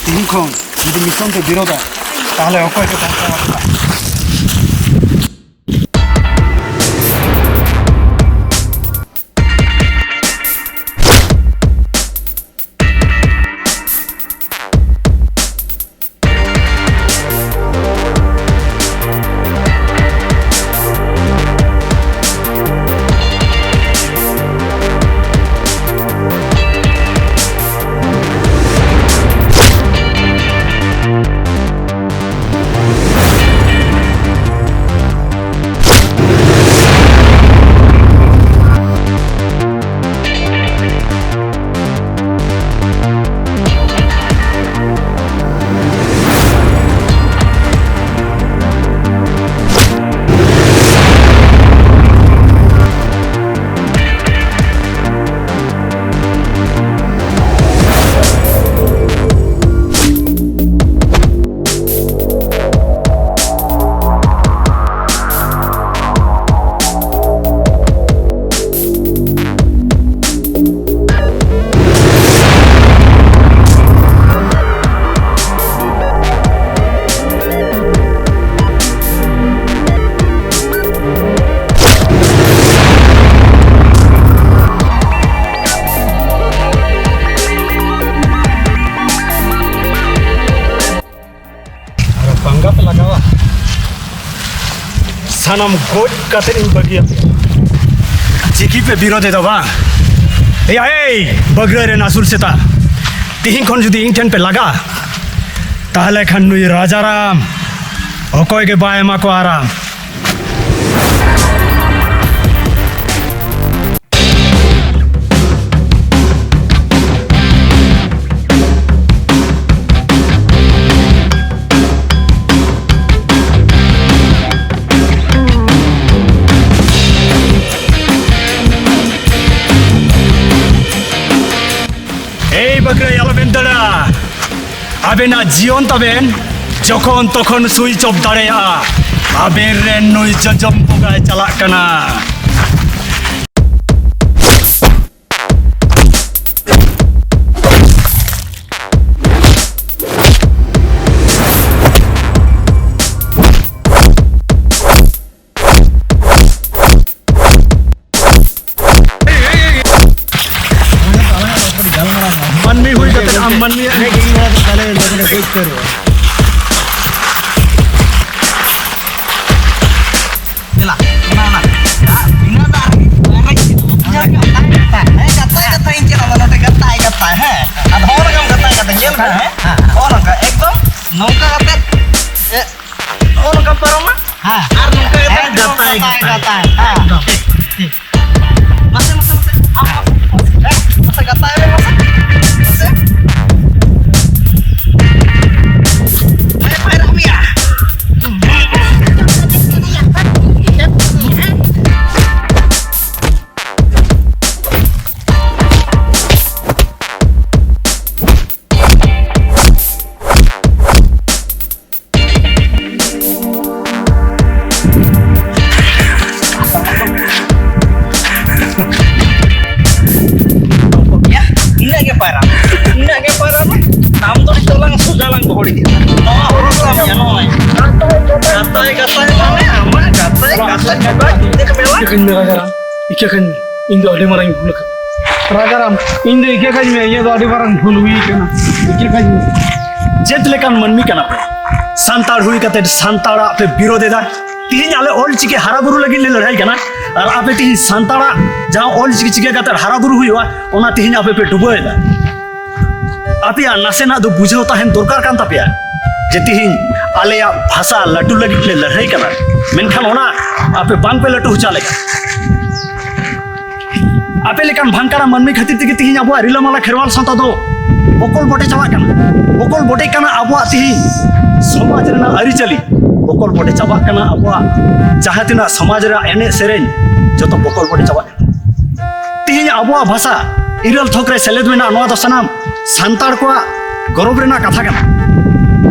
ᱛᱤᱦᱤᱧ ᱠᱷᱚᱱ ᱡᱩᱫᱤ ᱢᱤᱥᱚᱱ ᱯᱮ ᱵᱤᱨᱳᱫᱟ, ᱛᱟᱦᱞᱮ ᱚᱠᱚᱭ ᱯᱮ ᱵᱟᱧᱪᱟᱣ ᱟᱠᱟᱫᱟ? ᱞᱟᱜᱟᱣᱟ᱾ ᱥᱟᱱᱟᱢ ᱜᱚᱡ ᱠᱟᱛᱮ ᱤᱧ ᱵᱟᱹᱜᱤᱭᱟ᱾ ᱪᱤᱠᱤ ᱯᱮ ᱵᱤᱨᱳᱫ ᱮᱫᱟ ᱵᱟᱝ? ᱮᱭᱟ, ᱮᱭ ᱵᱟᱜᱽᱨᱟᱹ ᱨᱮᱱ ᱟᱹᱥᱩᱞ ᱥᱮᱛᱟ, ᱛᱤᱦᱤᱧ ᱠᱷᱚᱱ ᱡᱩᱫᱤ ᱤᱧ ᱴᱷᱮᱱ ᱯᱮ ᱞᱟᱜᱟ, ᱛᱟᱦᱞᱮ ᱠᱷᱟᱱ ᱱᱩᱭ ᱨᱟᱡᱟᱨᱟᱢ ᱚᱠᱚᱭ ᱜᱮ ᱵᱟᱭ ᱮᱢᱟ ᱠᱚᱣᱟ ᱟᱨᱟᱢ᱾ ᱮᱭ ᱵᱟᱹᱠᱨᱟᱹᱭ, ᱟᱞᱚᱵᱮᱱ ᱫᱟᱹᱲᱟ᱾ ᱟᱵᱮᱱᱟᱜ ᱡᱤᱭᱚᱱ ᱛᱟᱵᱮᱱ ᱡᱚᱠᱷᱚᱱ ᱛᱚᱠᱷᱚᱱ switch off ᱫᱟᱲᱮᱭᱟᱜᱼᱟ᱾ ᱟᱵᱮᱱ ᱨᱮᱱ ᱱᱩᱭ ᱡᱚᱡᱚᱢ ᱵᱚᱸᱜᱟᱭ ᱪᱟᱞᱟᱜ ᱠᱟᱱᱟ᱾ ᱢᱟᱹᱱᱢᱤ ᱦᱩᱭ ᱠᱟᱛᱮ ᱟᱢ ᱢᱟᱹᱱᱢᱤ ᱧᱮᱞᱟ, ᱚᱱᱟ, ᱚᱱᱟ᱾ ᱫᱟᱜ, ᱛᱤᱱᱟᱹᱜ ᱫᱟᱜ ᱨᱮᱜᱮ ᱵᱩᱡᱷᱟᱹᱣ ᱠᱮᱫᱟᱢ? ᱜᱟᱛᱟᱭ, ᱜᱟᱛᱟᱭ, ᱜᱟᱛᱟᱭ, ᱤᱧ ᱪᱮᱫ ᱦᱚᱸ ᱵᱟᱹᱱᱩᱜ ᱛᱮ ᱜᱟᱛᱟᱭ, ᱜᱟᱛᱟᱭ, ᱦᱮᱸ? ᱟᱫᱚ ᱦᱚᱸᱜᱼᱚ ᱱᱚᱝᱠᱟᱢ ᱜᱟᱛᱟᱭ ᱠᱟᱛᱮ ᱧᱮᱞ ᱢᱮ, ᱦᱮᱸ? ᱦᱚᱸᱜᱼᱚ ᱱᱚᱝᱠᱟ, ᱮᱠᱫᱚᱢ ᱱᱚᱝᱠᱟ ᱠᱟᱛᱮ, ᱮ, ᱦᱚᱸᱜᱼᱚ ᱱᱚᱝᱠᱟᱢ ᱯᱟᱨᱚᱢᱟ᱾ ᱦᱮᱸ᱾ ᱟᱨ ᱱᱚᱝᱠᱟ ᱠᱟᱛᱮ ᱮᱠᱫᱚᱢ ᱜᱟᱛᱟᱭ, ᱜᱟᱛᱟᱭ, ᱜᱟᱛᱟᱭ᱾ ᱜᱟᱛᱟᱭ᱾ ᱦᱮᱸ᱾ ᱴᱷᱤᱠ, ᱴᱷᱤᱠ᱾ ᱢᱟᱥᱮ, ᱢᱟᱥᱮ, ᱢᱟᱥᱮ, ᱟᱢ ᱢᱟᱥᱮ, ᱢᱟᱥᱮ, ᱦᱮᱸ, ᱢᱟᱥᱮ ᱜᱟᱛᱟᱭ ᱢᱮ, ᱢᱟᱥᱮ, ᱢᱟᱥᱮ᱾ ᱦᱮᱸ, ᱯᱟᱭᱨᱟᱜ ᱢᱮᱭᱟ᱾ ᱤᱱᱟᱹᱜ ᱜᱮ ᱯᱟᱭᱨᱟ, ᱤᱱᱟᱹᱜ ᱜᱮ ᱯᱟᱭᱨᱟ ᱢᱮ᱾ ᱟᱢ ᱫᱚ ᱱᱤᱛᱚᱜ ᱞᱟᱝ ᱥᱚᱡᱟ ᱞᱟᱝ ᱜᱚᱦᱚᱲ ᱤᱫᱤᱭᱟ᱾ ᱱᱚᱣᱟ ᱦᱚᱨᱚᱜ ᱠᱟᱜ ᱢᱮᱭᱟ, ᱱᱚᱜᱼᱚᱭ᱾ ᱜᱟᱛᱟᱭ, ᱜᱟᱛᱟᱭ ᱢᱟᱱᱮ ᱟᱢᱟᱜ ᱜᱟᱛᱟᱭ, ᱜᱟᱛᱟᱭ ᱪᱟᱵᱟ ᱤᱫᱤ ᱠᱟᱜ ᱢᱮ ᱞᱟᱝ᱾ ᱤᱠᱟᱹ ᱠᱟᱹᱧ ᱢᱮ ᱨᱟᱡᱟᱨᱟᱢ, ᱤᱠᱟᱹ ᱠᱟᱹᱧ ᱢᱮ, ᱤᱧ ᱫᱚ ᱟᱹᱰᱤ ᱢᱟᱨᱟᱝ ᱤᱧ ᱵᱷᱩᱞ ᱟᱠᱟᱫᱟ᱾ ᱨᱟᱡᱟᱨᱟᱢ, ᱤᱧ ᱫᱚ ᱤᱠᱟᱹ ᱠᱟᱹᱧ ᱢᱮ, ᱤᱧᱟᱹᱜ ᱫᱚ ᱟᱹᱰᱤ ᱢᱟᱨᱟᱝ ᱵᱷᱩᱞ ᱦᱩᱭ ᱟᱠᱟᱱᱟ, ᱤᱠᱟᱹ ᱠᱟᱹᱧ ᱢᱮ᱾ ᱪᱮᱫ ᱞᱮᱠᱟᱱ ᱢᱟᱹᱱᱢᱤ ᱠᱟᱱᱟ ᱯᱮ? ᱥᱟᱱᱛᱟᱲ ᱦᱩᱭ ᱠᱟᱛᱮ ᱥᱟᱱᱛᱟᱲᱟᱜ ᱯᱮ ᱵᱤᱨᱳᱫ ᱮᱫᱟ᱾ ᱛᱤᱦᱤᱧ ᱟᱞᱮ ᱚᱞ ᱪᱤᱠᱤ ᱦᱟᱨᱟ ᱵᱩᱨᱩ ᱞᱟᱹᱜᱤᱫ ᱞᱮ ᱞᱟᱹᱲᱦᱟᱹᱭ ᱠᱟᱱᱟ, ᱟᱨ ᱟᱯᱮ ᱛᱤᱦᱤᱧ ᱥᱟᱱᱛᱟᱲᱟᱜ ᱡᱟᱦᱟᱸ ᱚᱞ ᱪᱤᱠᱤ ᱪᱤᱠᱟᱹ ᱠᱟᱛᱮ ᱦᱟᱨᱟ ᱵᱩᱨᱩ ᱦᱩᱭᱩᱜᱼᱟ, ᱚᱱᱟ ᱛᱤᱦᱤᱧ ᱟᱯᱮ ᱯᱮ ᱰᱩᱵᱟᱹᱣ ᱮᱫᱟ᱾ ᱟᱯᱮᱭᱟᱜ ᱱᱟᱥᱮᱱᱟᱜ ᱫᱚ ᱵᱩᱡᱷᱟᱹᱣ ᱛᱟᱦᱮᱱ ᱫᱚᱨᱠᱟᱨ ᱠᱟᱱ ᱛᱟᱯᱮᱭᱟ ᱡᱮ ᱛᱤᱦᱤᱧ ᱟᱞᱮᱭᱟᱜ ᱵᱷᱟᱥᱟ ᱞᱟᱹᱴᱩ ᱞᱟᱹᱜᱤᱫ ᱞᱮ ᱞᱟᱹᱲᱦᱟᱹᱭ ᱠᱟᱱᱟ, ᱢᱮᱱᱠᱷᱟᱱ ᱚᱱᱟ ᱟᱯᱮ ᱵᱟᱝ ᱯᱮ ᱞᱟᱹᱴᱩ ᱦᱚᱪᱚ ᱞᱮᱫᱟ᱾ ᱟᱯᱮ ᱞᱮᱠᱟᱱ ᱵᱷᱟᱝᱠᱟᱨᱟ ᱢᱟᱹᱱᱢᱤ ᱠᱷᱟᱹᱛᱤᱨ ᱛᱮᱜᱮ ᱛᱤᱦᱤᱧ ᱟᱵᱚᱣᱟᱜ ᱨᱤᱞᱟᱹᱢᱟᱞᱟ ᱠᱷᱮᱨᱣᱟᱞ ᱥᱟᱶᱛᱟ ᱫᱚ ᱵᱚᱠᱚᱞ ᱵᱚᱰᱮ ᱪᱟᱵᱟᱜ ᱠᱟᱱᱟ᱾ ᱵᱚᱠᱚᱞ ᱵᱚᱰᱮ ᱠᱟᱱᱟ ᱟᱵᱚᱣᱟᱜ ᱛᱤᱦᱤᱧ ᱥᱚᱢᱟᱡᱽ ᱨᱮᱱᱟᱜ ᱟᱹᱨᱤᱪᱟᱹᱞᱤ, ᱵᱚᱠᱚᱞ ᱵᱚᱰᱮ ᱪᱟᱵᱟᱜ ᱠᱟᱱᱟ ᱟᱵᱚᱣᱟᱜ ᱡᱟᱦᱟᱸ ᱛᱤᱱᱟᱹᱜ ᱥᱚᱢᱟᱡᱽ ᱨᱮᱱᱟᱜ ᱮᱱᱮᱡ ᱥᱮᱨᱮᱧ, ᱡᱚᱛᱚ ᱵᱚᱠᱚᱞ ᱵᱚᱰᱮ ᱪᱟᱵᱟᱜ ᱠᱟᱱᱟ᱾ ᱛᱤᱦᱤᱧ ᱟᱵᱚᱣᱟᱜ ᱵᱷᱟᱥᱟ ᱤᱨᱟᱹᱞ ᱛᱷᱚᱠ ᱨᱮ ᱥᱮᱞᱮᱫ ᱢᱮᱱᱟᱜᱼᱟ, ᱱᱚᱣᱟ ᱫᱚ ᱥᱟᱱᱟᱢ ᱥᱟᱱᱛᱟᱲ ᱠᱚᱣᱟᱜ ᱜᱚᱨᱚᱵᱽ ᱨᱮᱱᱟᱜ ᱠᱟᱛᱷᱟ ᱠᱟᱱᱟ᱾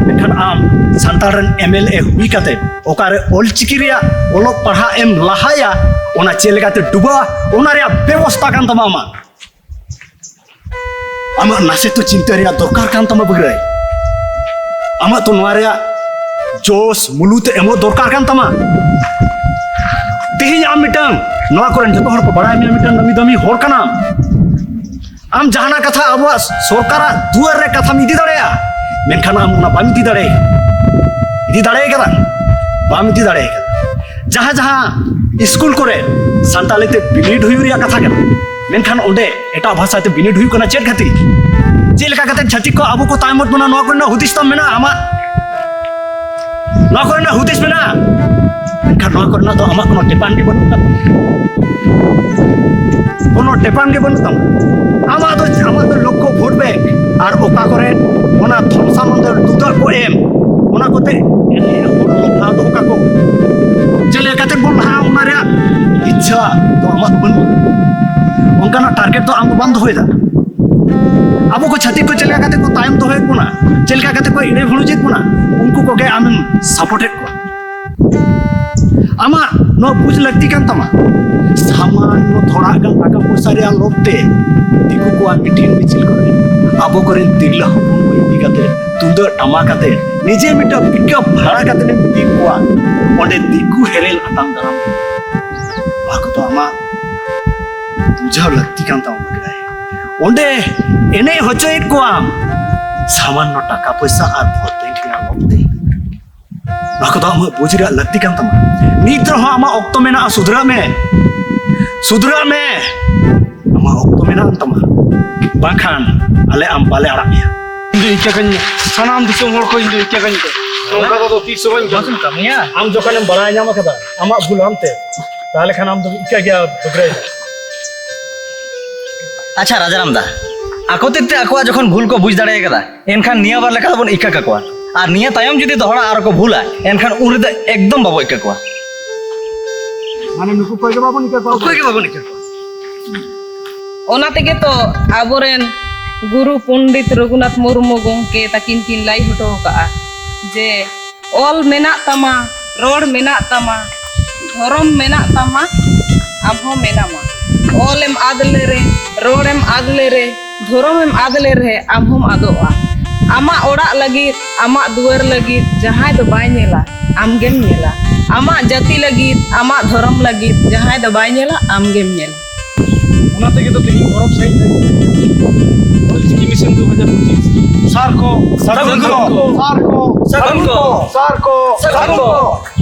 ᱢᱮᱱᱠᱷᱟᱱ ᱟᱢ ᱥᱟᱱᱛᱟᱲ ᱨᱮᱱ ᱮᱢ ᱮᱞ ᱮ ᱦᱩᱭ ᱠᱟᱛᱮ ᱚᱠᱟᱨᱮ ᱚᱞᱪᱤᱠᱤ ᱨᱮᱭᱟᱜ ᱚᱞᱚᱜ ᱯᱟᱲᱦᱟᱜ ᱮᱢ ᱞᱟᱦᱟᱭᱟ, ᱚᱱᱟ ᱪᱮᱫ ᱞᱮᱠᱟᱛᱮ ᱰᱩᱵᱟᱹᱜᱼᱟ, ᱚᱱᱟ ᱨᱮᱭᱟᱜ ᱵᱮᱵᱚᱥᱛᱟ ᱠᱟᱱ ᱛᱟᱢᱟ ᱟᱢᱟᱜ᱾ ᱟᱢᱟᱜ ᱱᱟᱥᱮ ᱛᱚ ᱪᱤᱱᱛᱟᱹ ᱨᱮᱭᱟᱜ ᱫᱚᱨᱠᱟᱨ ᱠᱟᱱ ᱛᱟᱢᱟ ᱵᱟᱹᱜᱽᱨᱟᱹᱭ᱾ ᱟᱢᱟᱜ ᱛᱚ ᱱᱚᱣᱟ ᱨᱮᱭᱟᱜ ᱡᱚᱥ ᱢᱩᱞᱩᱛ ᱮᱢᱚᱜ ᱫᱚᱨᱠᱟᱨ ᱠᱟᱱ ᱛᱟᱢᱟ᱾ ᱛᱮᱦᱮᱧ ᱟᱢ ᱢᱤᱫᱴᱟᱝ, ᱱᱚᱣᱟ ᱠᱚᱨᱮᱱ ᱡᱚᱛᱚ ᱦᱚᱲ ᱠᱚ ᱵᱟᱲᱟᱭ ᱢᱮᱭᱟ, ᱢᱤᱫᱴᱟᱝ ᱱᱟᱢᱤ ᱫᱟᱢᱤ ᱦᱚᱲ ᱠᱟᱱᱟᱢ᱾ ᱟᱢ ᱡᱟᱦᱟᱱᱟᱜ ᱠᱟᱛᱷᱟ ᱟᱵᱚᱣᱟᱜ ᱥᱚᱨᱠᱟᱨᱟᱜ ᱫᱩᱣᱟᱹᱨ ᱨᱮ ᱠᱟᱛᱷᱟᱢ ᱤᱫᱤ ᱫᱟᱲᱮᱭᱟᱜᱼᱟ, ᱢᱮᱱᱠᱷᱟᱱ ᱟᱢ ᱚᱱᱟ ᱵᱟᱢ ᱤᱫᱤ ᱫᱟᱲᱮᱭᱟᱜᱼᱟ᱾ ᱤᱫᱤ ᱫᱟᱲᱮ ᱠᱟᱫᱟ? ᱵᱟᱢ ᱤᱫᱤ ᱫᱟᱲᱮ ᱠᱟᱫᱟ᱾ ᱡᱟᱦᱟᱸ ᱡᱟᱦᱟᱸ ᱥᱠᱩᱞ ᱠᱚᱨᱮ ᱥᱟᱱᱛᱟᱲᱤ ᱛᱮ ᱵᱤᱱᱤᱰ ᱦᱩᱭᱩᱜ ᱨᱮᱭᱟᱜ ᱠᱟᱛᱷᱟ ᱠᱟᱱᱟ, ᱢᱮᱱᱠᱷᱟᱱ ᱚᱸᱰᱮ ᱮᱴᱟᱜ ᱵᱷᱟᱥᱟ ᱛᱮ ᱵᱤᱱᱤᱰ ᱦᱩᱭᱩᱜ ᱠᱟᱱᱟ ᱪᱮᱫ ᱠᱷᱟᱹᱛᱤᱨ? ᱪᱮᱫ ᱞᱮᱠᱟ ᱠᱟᱛᱮ ᱪᱷᱟᱹᱛᱤᱠ ᱠᱚ ᱟᱵᱚ ᱠᱚ ᱛᱟᱭᱚᱢᱚᱜ ᱵᱚᱱᱟ, ᱱᱚᱣᱟ ᱠᱚᱨᱮᱱᱟᱜ ᱦᱩᱫᱤᱥ ᱛᱟᱢ ᱢᱮᱱᱟᱜᱼᱟ ᱟᱢᱟᱜ? ᱱᱚᱣᱟ ᱠᱚᱨᱮᱱᱟᱜ ᱦᱩᱫᱤᱥ ᱢᱮᱱᱟᱜᱼᱟ? ᱢᱮᱱᱠᱷᱟᱱ ᱱᱚᱣᱟ ᱠᱚᱨᱮᱱᱟᱜ ᱫᱚ ᱟᱢᱟᱜ ᱠᱳᱱᱳ ᱴᱮᱯᱟᱱ ᱜᱮ ᱵᱟᱹᱱᱩᱜ ᱛᱟᱢᱟ᱾ ᱠᱳᱱᱳ ᱴᱮᱯᱟᱱ ᱜᱮ ᱵᱟᱹᱱᱩᱜ ᱛᱟᱢᱟ᱾ ᱟᱢᱟᱜ ᱫᱚ, ᱟᱢᱟᱜ ᱫᱚ ᱞᱚᱠᱠᱷᱚ ᱵᱷᱳᱴ ᱵᱮᱝᱠ, ᱟᱨ ᱚᱠᱟ ᱠᱚᱨᱮ ᱚᱱᱟ ᱫᱷᱚᱨᱥᱟ ᱢᱚᱱᱫᱤᱨ ᱛᱩᱢᱫᱟᱜ ᱠᱚ ᱮᱢ, ᱚᱱᱟ ᱠᱚᱛᱮ ᱮᱱᱮᱡ ᱦᱚᱲ ᱠᱚ ᱴᱷᱟᱶ ᱫᱚᱦᱚ ᱠᱟᱠᱚ᱾ ᱪᱮᱫ ᱞᱮᱠᱟ ᱠᱟᱛᱮ ᱵᱚᱱ ᱞᱟᱦᱟᱜᱼᱟ, ᱚᱱᱟ ᱨᱮᱭᱟᱜ ᱤᱪᱪᱷᱟ ᱫᱚ ᱟᱢᱟᱜ ᱫᱚ ᱵᱟᱹᱱᱩᱜᱼᱟ᱾ ᱚᱱᱠᱟᱱᱟᱜ ᱴᱟᱨᱜᱮᱴ ᱫᱚ ᱟᱢ ᱫᱚ ᱵᱟᱢ ᱫᱚᱦᱚᱭᱮᱫᱟ᱾ ᱟᱵᱚ ᱠᱚ ᱪᱷᱟᱹᱛᱤᱠ ᱠᱚ ᱪᱮᱫ ᱞᱮᱠᱟ ᱠᱟᱛᱮ ᱠᱚ ᱛᱟᱭᱚᱢ ᱫᱚᱦᱚᱭᱮᱫ ᱵᱚᱱᱟ, ᱪᱮᱫ ᱞᱮᱠᱟ ᱠᱟᱛᱮ ᱠᱚ ᱮᱲᱮ ᱵᱷᱩᱲᱩᱡᱮᱫ ᱵᱚᱱᱟ, ᱩᱱᱠᱩ ᱠᱚᱜᱮ ᱟᱢᱮᱢ ᱥᱟᱯᱳᱨᱴᱮᱫ ᱠᱚᱣᱟ᱾ ᱟᱢᱟᱜ ᱱᱚᱣᱟ ᱵᱩᱡᱽ ᱞᱟᱹᱠᱛᱤ ᱠᱟᱱ ᱛᱟᱢᱟ᱾ ᱥᱟᱢᱟᱱᱱᱚ ᱛᱷᱚᱲᱟ ᱜᱟᱱ ᱴᱟᱠᱟ ᱯᱚᱭᱥᱟ ᱨᱮᱭᱟᱜ ᱞᱚᱵᱽ ᱛᱮ ᱫᱤᱠᱩ ᱠᱚᱣᱟᱜ ᱢᱤᱴᱤᱝ ᱢᱤᱪᱷᱤᱞ ᱠᱚᱨᱮ ᱟᱵᱚ ᱠᱚᱨᱮᱱ ᱛᱤᱨᱞᱟᱹ ᱦᱚᱯᱚᱱ ᱠᱚ ᱤᱫᱤ ᱠᱟᱛᱮ, ᱛᱩᱢᱫᱟᱹᱜ ᱴᱟᱢᱟᱠ ᱟᱛᱮ, ᱱᱤᱡᱮ ᱢᱤᱫᱴᱟᱝ ᱯᱤᱠᱟᱯ ᱵᱷᱟᱲᱟ ᱠᱟᱛᱮ ᱮᱢ ᱤᱫᱤ ᱠᱚᱣᱟ, ᱚᱸᱰᱮ ᱫᱤᱠᱩ ᱦᱮᱨᱮᱞ ᱟᱛᱟᱝ ᱫᱟᱨᱟᱢ᱾ ᱱᱚᱣᱟ ᱠᱚᱫᱚ ᱟᱢᱟᱜ ᱵᱩᱡᱷᱟᱹᱣ ᱞᱟᱹᱠᱛᱤ ᱠᱟᱱ ᱛᱟᱢᱟ ᱵᱟᱰᱟᱭ᱾ ᱚᱸᱰᱮ ᱮᱱᱮᱡ ᱦᱚᱪᱚᱭᱮᱫ ᱠᱚᱣᱟᱢ, ᱥᱟᱢᱟᱱᱱᱚ ᱴᱟᱠᱟ ᱯᱚᱭᱥᱟ ᱟᱨ ᱵᱷᱳᱴ ᱵᱮᱝᱠ ᱨᱮᱭᱟᱜ ᱞᱚᱵᱽ ᱛᱮ᱾ ᱱᱚᱣᱟ ᱠᱚᱫᱚ ᱟᱢᱟᱜ ᱵᱩᱡᱽ ᱨᱮᱭᱟᱜ ᱞᱟᱹᱠᱛᱤ ᱠᱟᱱ ᱛᱟᱢᱟ᱾ ᱱᱤᱛ ᱨᱮᱦᱚᱸ ᱟᱢᱟᱜ ᱚᱠᱛᱚ ᱢᱮᱱᱟᱜᱼᱟ, ᱥᱩᱫᱷᱨᱟᱹᱜ ᱢᱮ, ᱥᱩᱫᱷᱨᱟᱹᱜ ᱢᱮ᱾ ᱟᱢᱟᱜ ᱚᱠᱛᱚ ᱢᱮᱱᱟᱜ ᱛᱟᱢᱟ, ᱵᱟᱝᱠᱷᱟᱱ ᱟᱞᱮ ᱟᱢ ᱵᱟᱞᱮ ᱟᱲᱟᱜ ᱢᱮᱭᱟ᱾ ᱤᱧ ᱫᱚ ᱤᱠᱟᱹ ᱠᱟᱹᱧ ᱢᱮ, ᱥᱟᱱᱟᱢ ᱫᱤᱥᱚᱢ ᱦᱚᱲ ᱠᱚ ᱤᱧ ᱫᱚ ᱤᱠᱟᱹ ᱠᱟᱹᱧ ᱯᱮ᱾ ᱱᱚᱝᱠᱟ ᱠᱚᱫᱚ ᱛᱤᱥ ᱦᱚᱸ ᱵᱟᱹᱧ ᱠᱟᱹᱢᱤᱭᱟ᱾ ᱟᱢ ᱡᱚᱠᱷᱚᱱᱮᱢ ᱵᱟᱲᱟᱭ ᱧᱟᱢ ᱟᱠᱟᱫᱟ ᱟᱢᱟᱜ ᱵᱷᱩᱞ ᱟᱢᱛᱮ, ᱛᱟᱦᱞᱮ ᱠᱷᱟᱱ ᱟᱢ ᱫᱚ ᱤᱠᱟᱹ ᱜᱮᱭᱟ ᱵᱷᱟᱹᱜᱽᱨᱟᱹᱭ ᱢᱮ᱾ ᱟᱪᱪᱷᱟ ᱨᱟᱡᱟᱨᱟᱢ ᱫᱟ, ᱟᱠᱚ ᱛᱮᱫ ᱛᱮ ᱟᱠᱚᱣᱟᱜ ᱡᱚᱠᱷᱚᱱ ᱵᱷᱩᱞ ᱠᱚ ᱵᱩᱡᱽ ᱫᱟᱲᱮ ᱟᱠᱟᱫᱟ, ᱮᱱᱠᱷᱟᱱ ᱱᱤᱭᱟᱹ ᱵᱟᱨ ᱞᱮᱠᱟ ᱫᱚᱵᱚᱱ ᱤᱠᱟᱹ ᱠᱟᱠᱚᱣᱟ᱾ ᱟᱨ ᱱᱤᱭᱟᱹ ᱛᱟᱭᱚᱢ ᱡᱩᱫᱤ ᱫᱚᱦᱲᱟ ᱟᱨᱚ ᱠᱚ ᱵᱷᱩᱞᱟ, ᱮᱱᱠᱷᱟᱱ ᱩᱱ ᱨᱮᱫᱚ ᱮᱠᱫᱚᱢ ᱵᱟᱵᱚ ᱤᱠᱟᱹ ᱠᱚᱣᱟ᱾ ᱢᱟᱱᱮ ᱱᱩᱠᱩ ᱚᱠᱚᱭ ᱜᱮ ᱵᱟᱵᱚᱱ ᱤᱠᱟᱹ ᱠᱚᱣᱟ᱾ ᱚᱠᱚᱭ ᱜᱮ ᱵᱟᱵᱚᱱ ᱤᱠᱟᱹ ᱠᱚᱣᱟ᱾ ᱚᱱᱟ ᱛᱮᱜᱮ ᱛᱚ ᱟᱵᱚᱨᱮᱱ ᱜᱩᱨᱩ ᱯᱚᱱᱰᱤᱛ ᱨᱚᱜᱷᱩᱱᱟᱛᱷ ᱢᱩᱨᱢᱩ ᱜᱚᱢᱠᱮ ᱛᱟᱹᱠᱤᱱ ᱠᱤᱱ ᱞᱟᱹᱭ ᱦᱚᱴᱚ ᱟᱠᱟᱫᱼᱟ ᱡᱮ, ᱚᱞ ᱢᱮᱱᱟᱜ ᱛᱟᱢᱟ, ᱨᱚᱲ ᱢᱮᱱᱟᱜ ᱛᱟᱢᱟ, ᱫᱷᱚᱨᱚᱢ ᱢᱮᱱᱟᱜ ᱛᱟᱢᱟ, ᱟᱢ ᱦᱚᱸ ᱢᱮᱱᱟᱢᱟ᱾ ᱚᱞᱮᱢ ᱟᱫ ᱞᱮᱨᱮ, ᱨᱚᱲᱮᱢ ᱟᱫ ᱞᱮᱨᱮ, ᱫᱷᱚᱨᱚᱢᱮᱢ ᱟᱫ ᱞᱮᱨᱮ, ᱟᱢ ᱦᱚᱸᱢ ᱟᱫᱚᱜᱼᱟ᱾ ᱟᱢᱟᱜ ᱚᱲᱟᱜ ᱞᱟᱹᱜᱤᱫ, ᱟᱢᱟᱜ ᱫᱩᱣᱟᱹᱨ ᱞᱟᱹᱜᱤᱫ ᱡᱟᱦᱟᱸᱭ ᱫᱚ ᱵᱟᱭ ᱧᱮᱞᱟ, ᱟᱢᱜᱮᱢ ᱧᱮᱞᱟ᱾ ᱟᱢᱟᱜ ᱡᱟᱹᱛᱤ ᱞᱟᱹᱜᱤᱫ, ᱟᱢᱟᱜ ᱫᱷᱚᱨᱚᱢ ᱞᱟᱹᱜᱤᱫ ᱡᱟᱦᱟᱸᱭ ᱫᱚ ᱵᱟᱭ ᱧᱮᱞᱟ, ᱟᱢᱜᱮᱢ ᱧᱮᱞᱟ᱾ ᱚᱱᱟ ᱛᱮᱜᱮ ᱛᱚ ᱛᱮᱦᱮᱧ ᱜᱚᱨᱚᱵᱽ ᱥᱟᱹᱦᱤᱡ ᱛᱮ ᱚᱞᱪᱤᱠᱤ ᱢᱤᱥᱚᱱ ᱫᱩ ᱦᱟᱡᱟᱨ ᱯᱚᱸᱪᱤᱥ ᱥᱟᱨ ᱠᱚ, ᱥᱟᱹᱜᱩᱱ ᱠᱚ, ᱥᱟᱨ ᱠᱚ, ᱥᱟᱹᱜᱩᱱ ᱠᱚ, ᱥᱟᱨ ᱠᱚ, ᱥᱟᱹᱜᱩᱱ ᱠᱚ᱾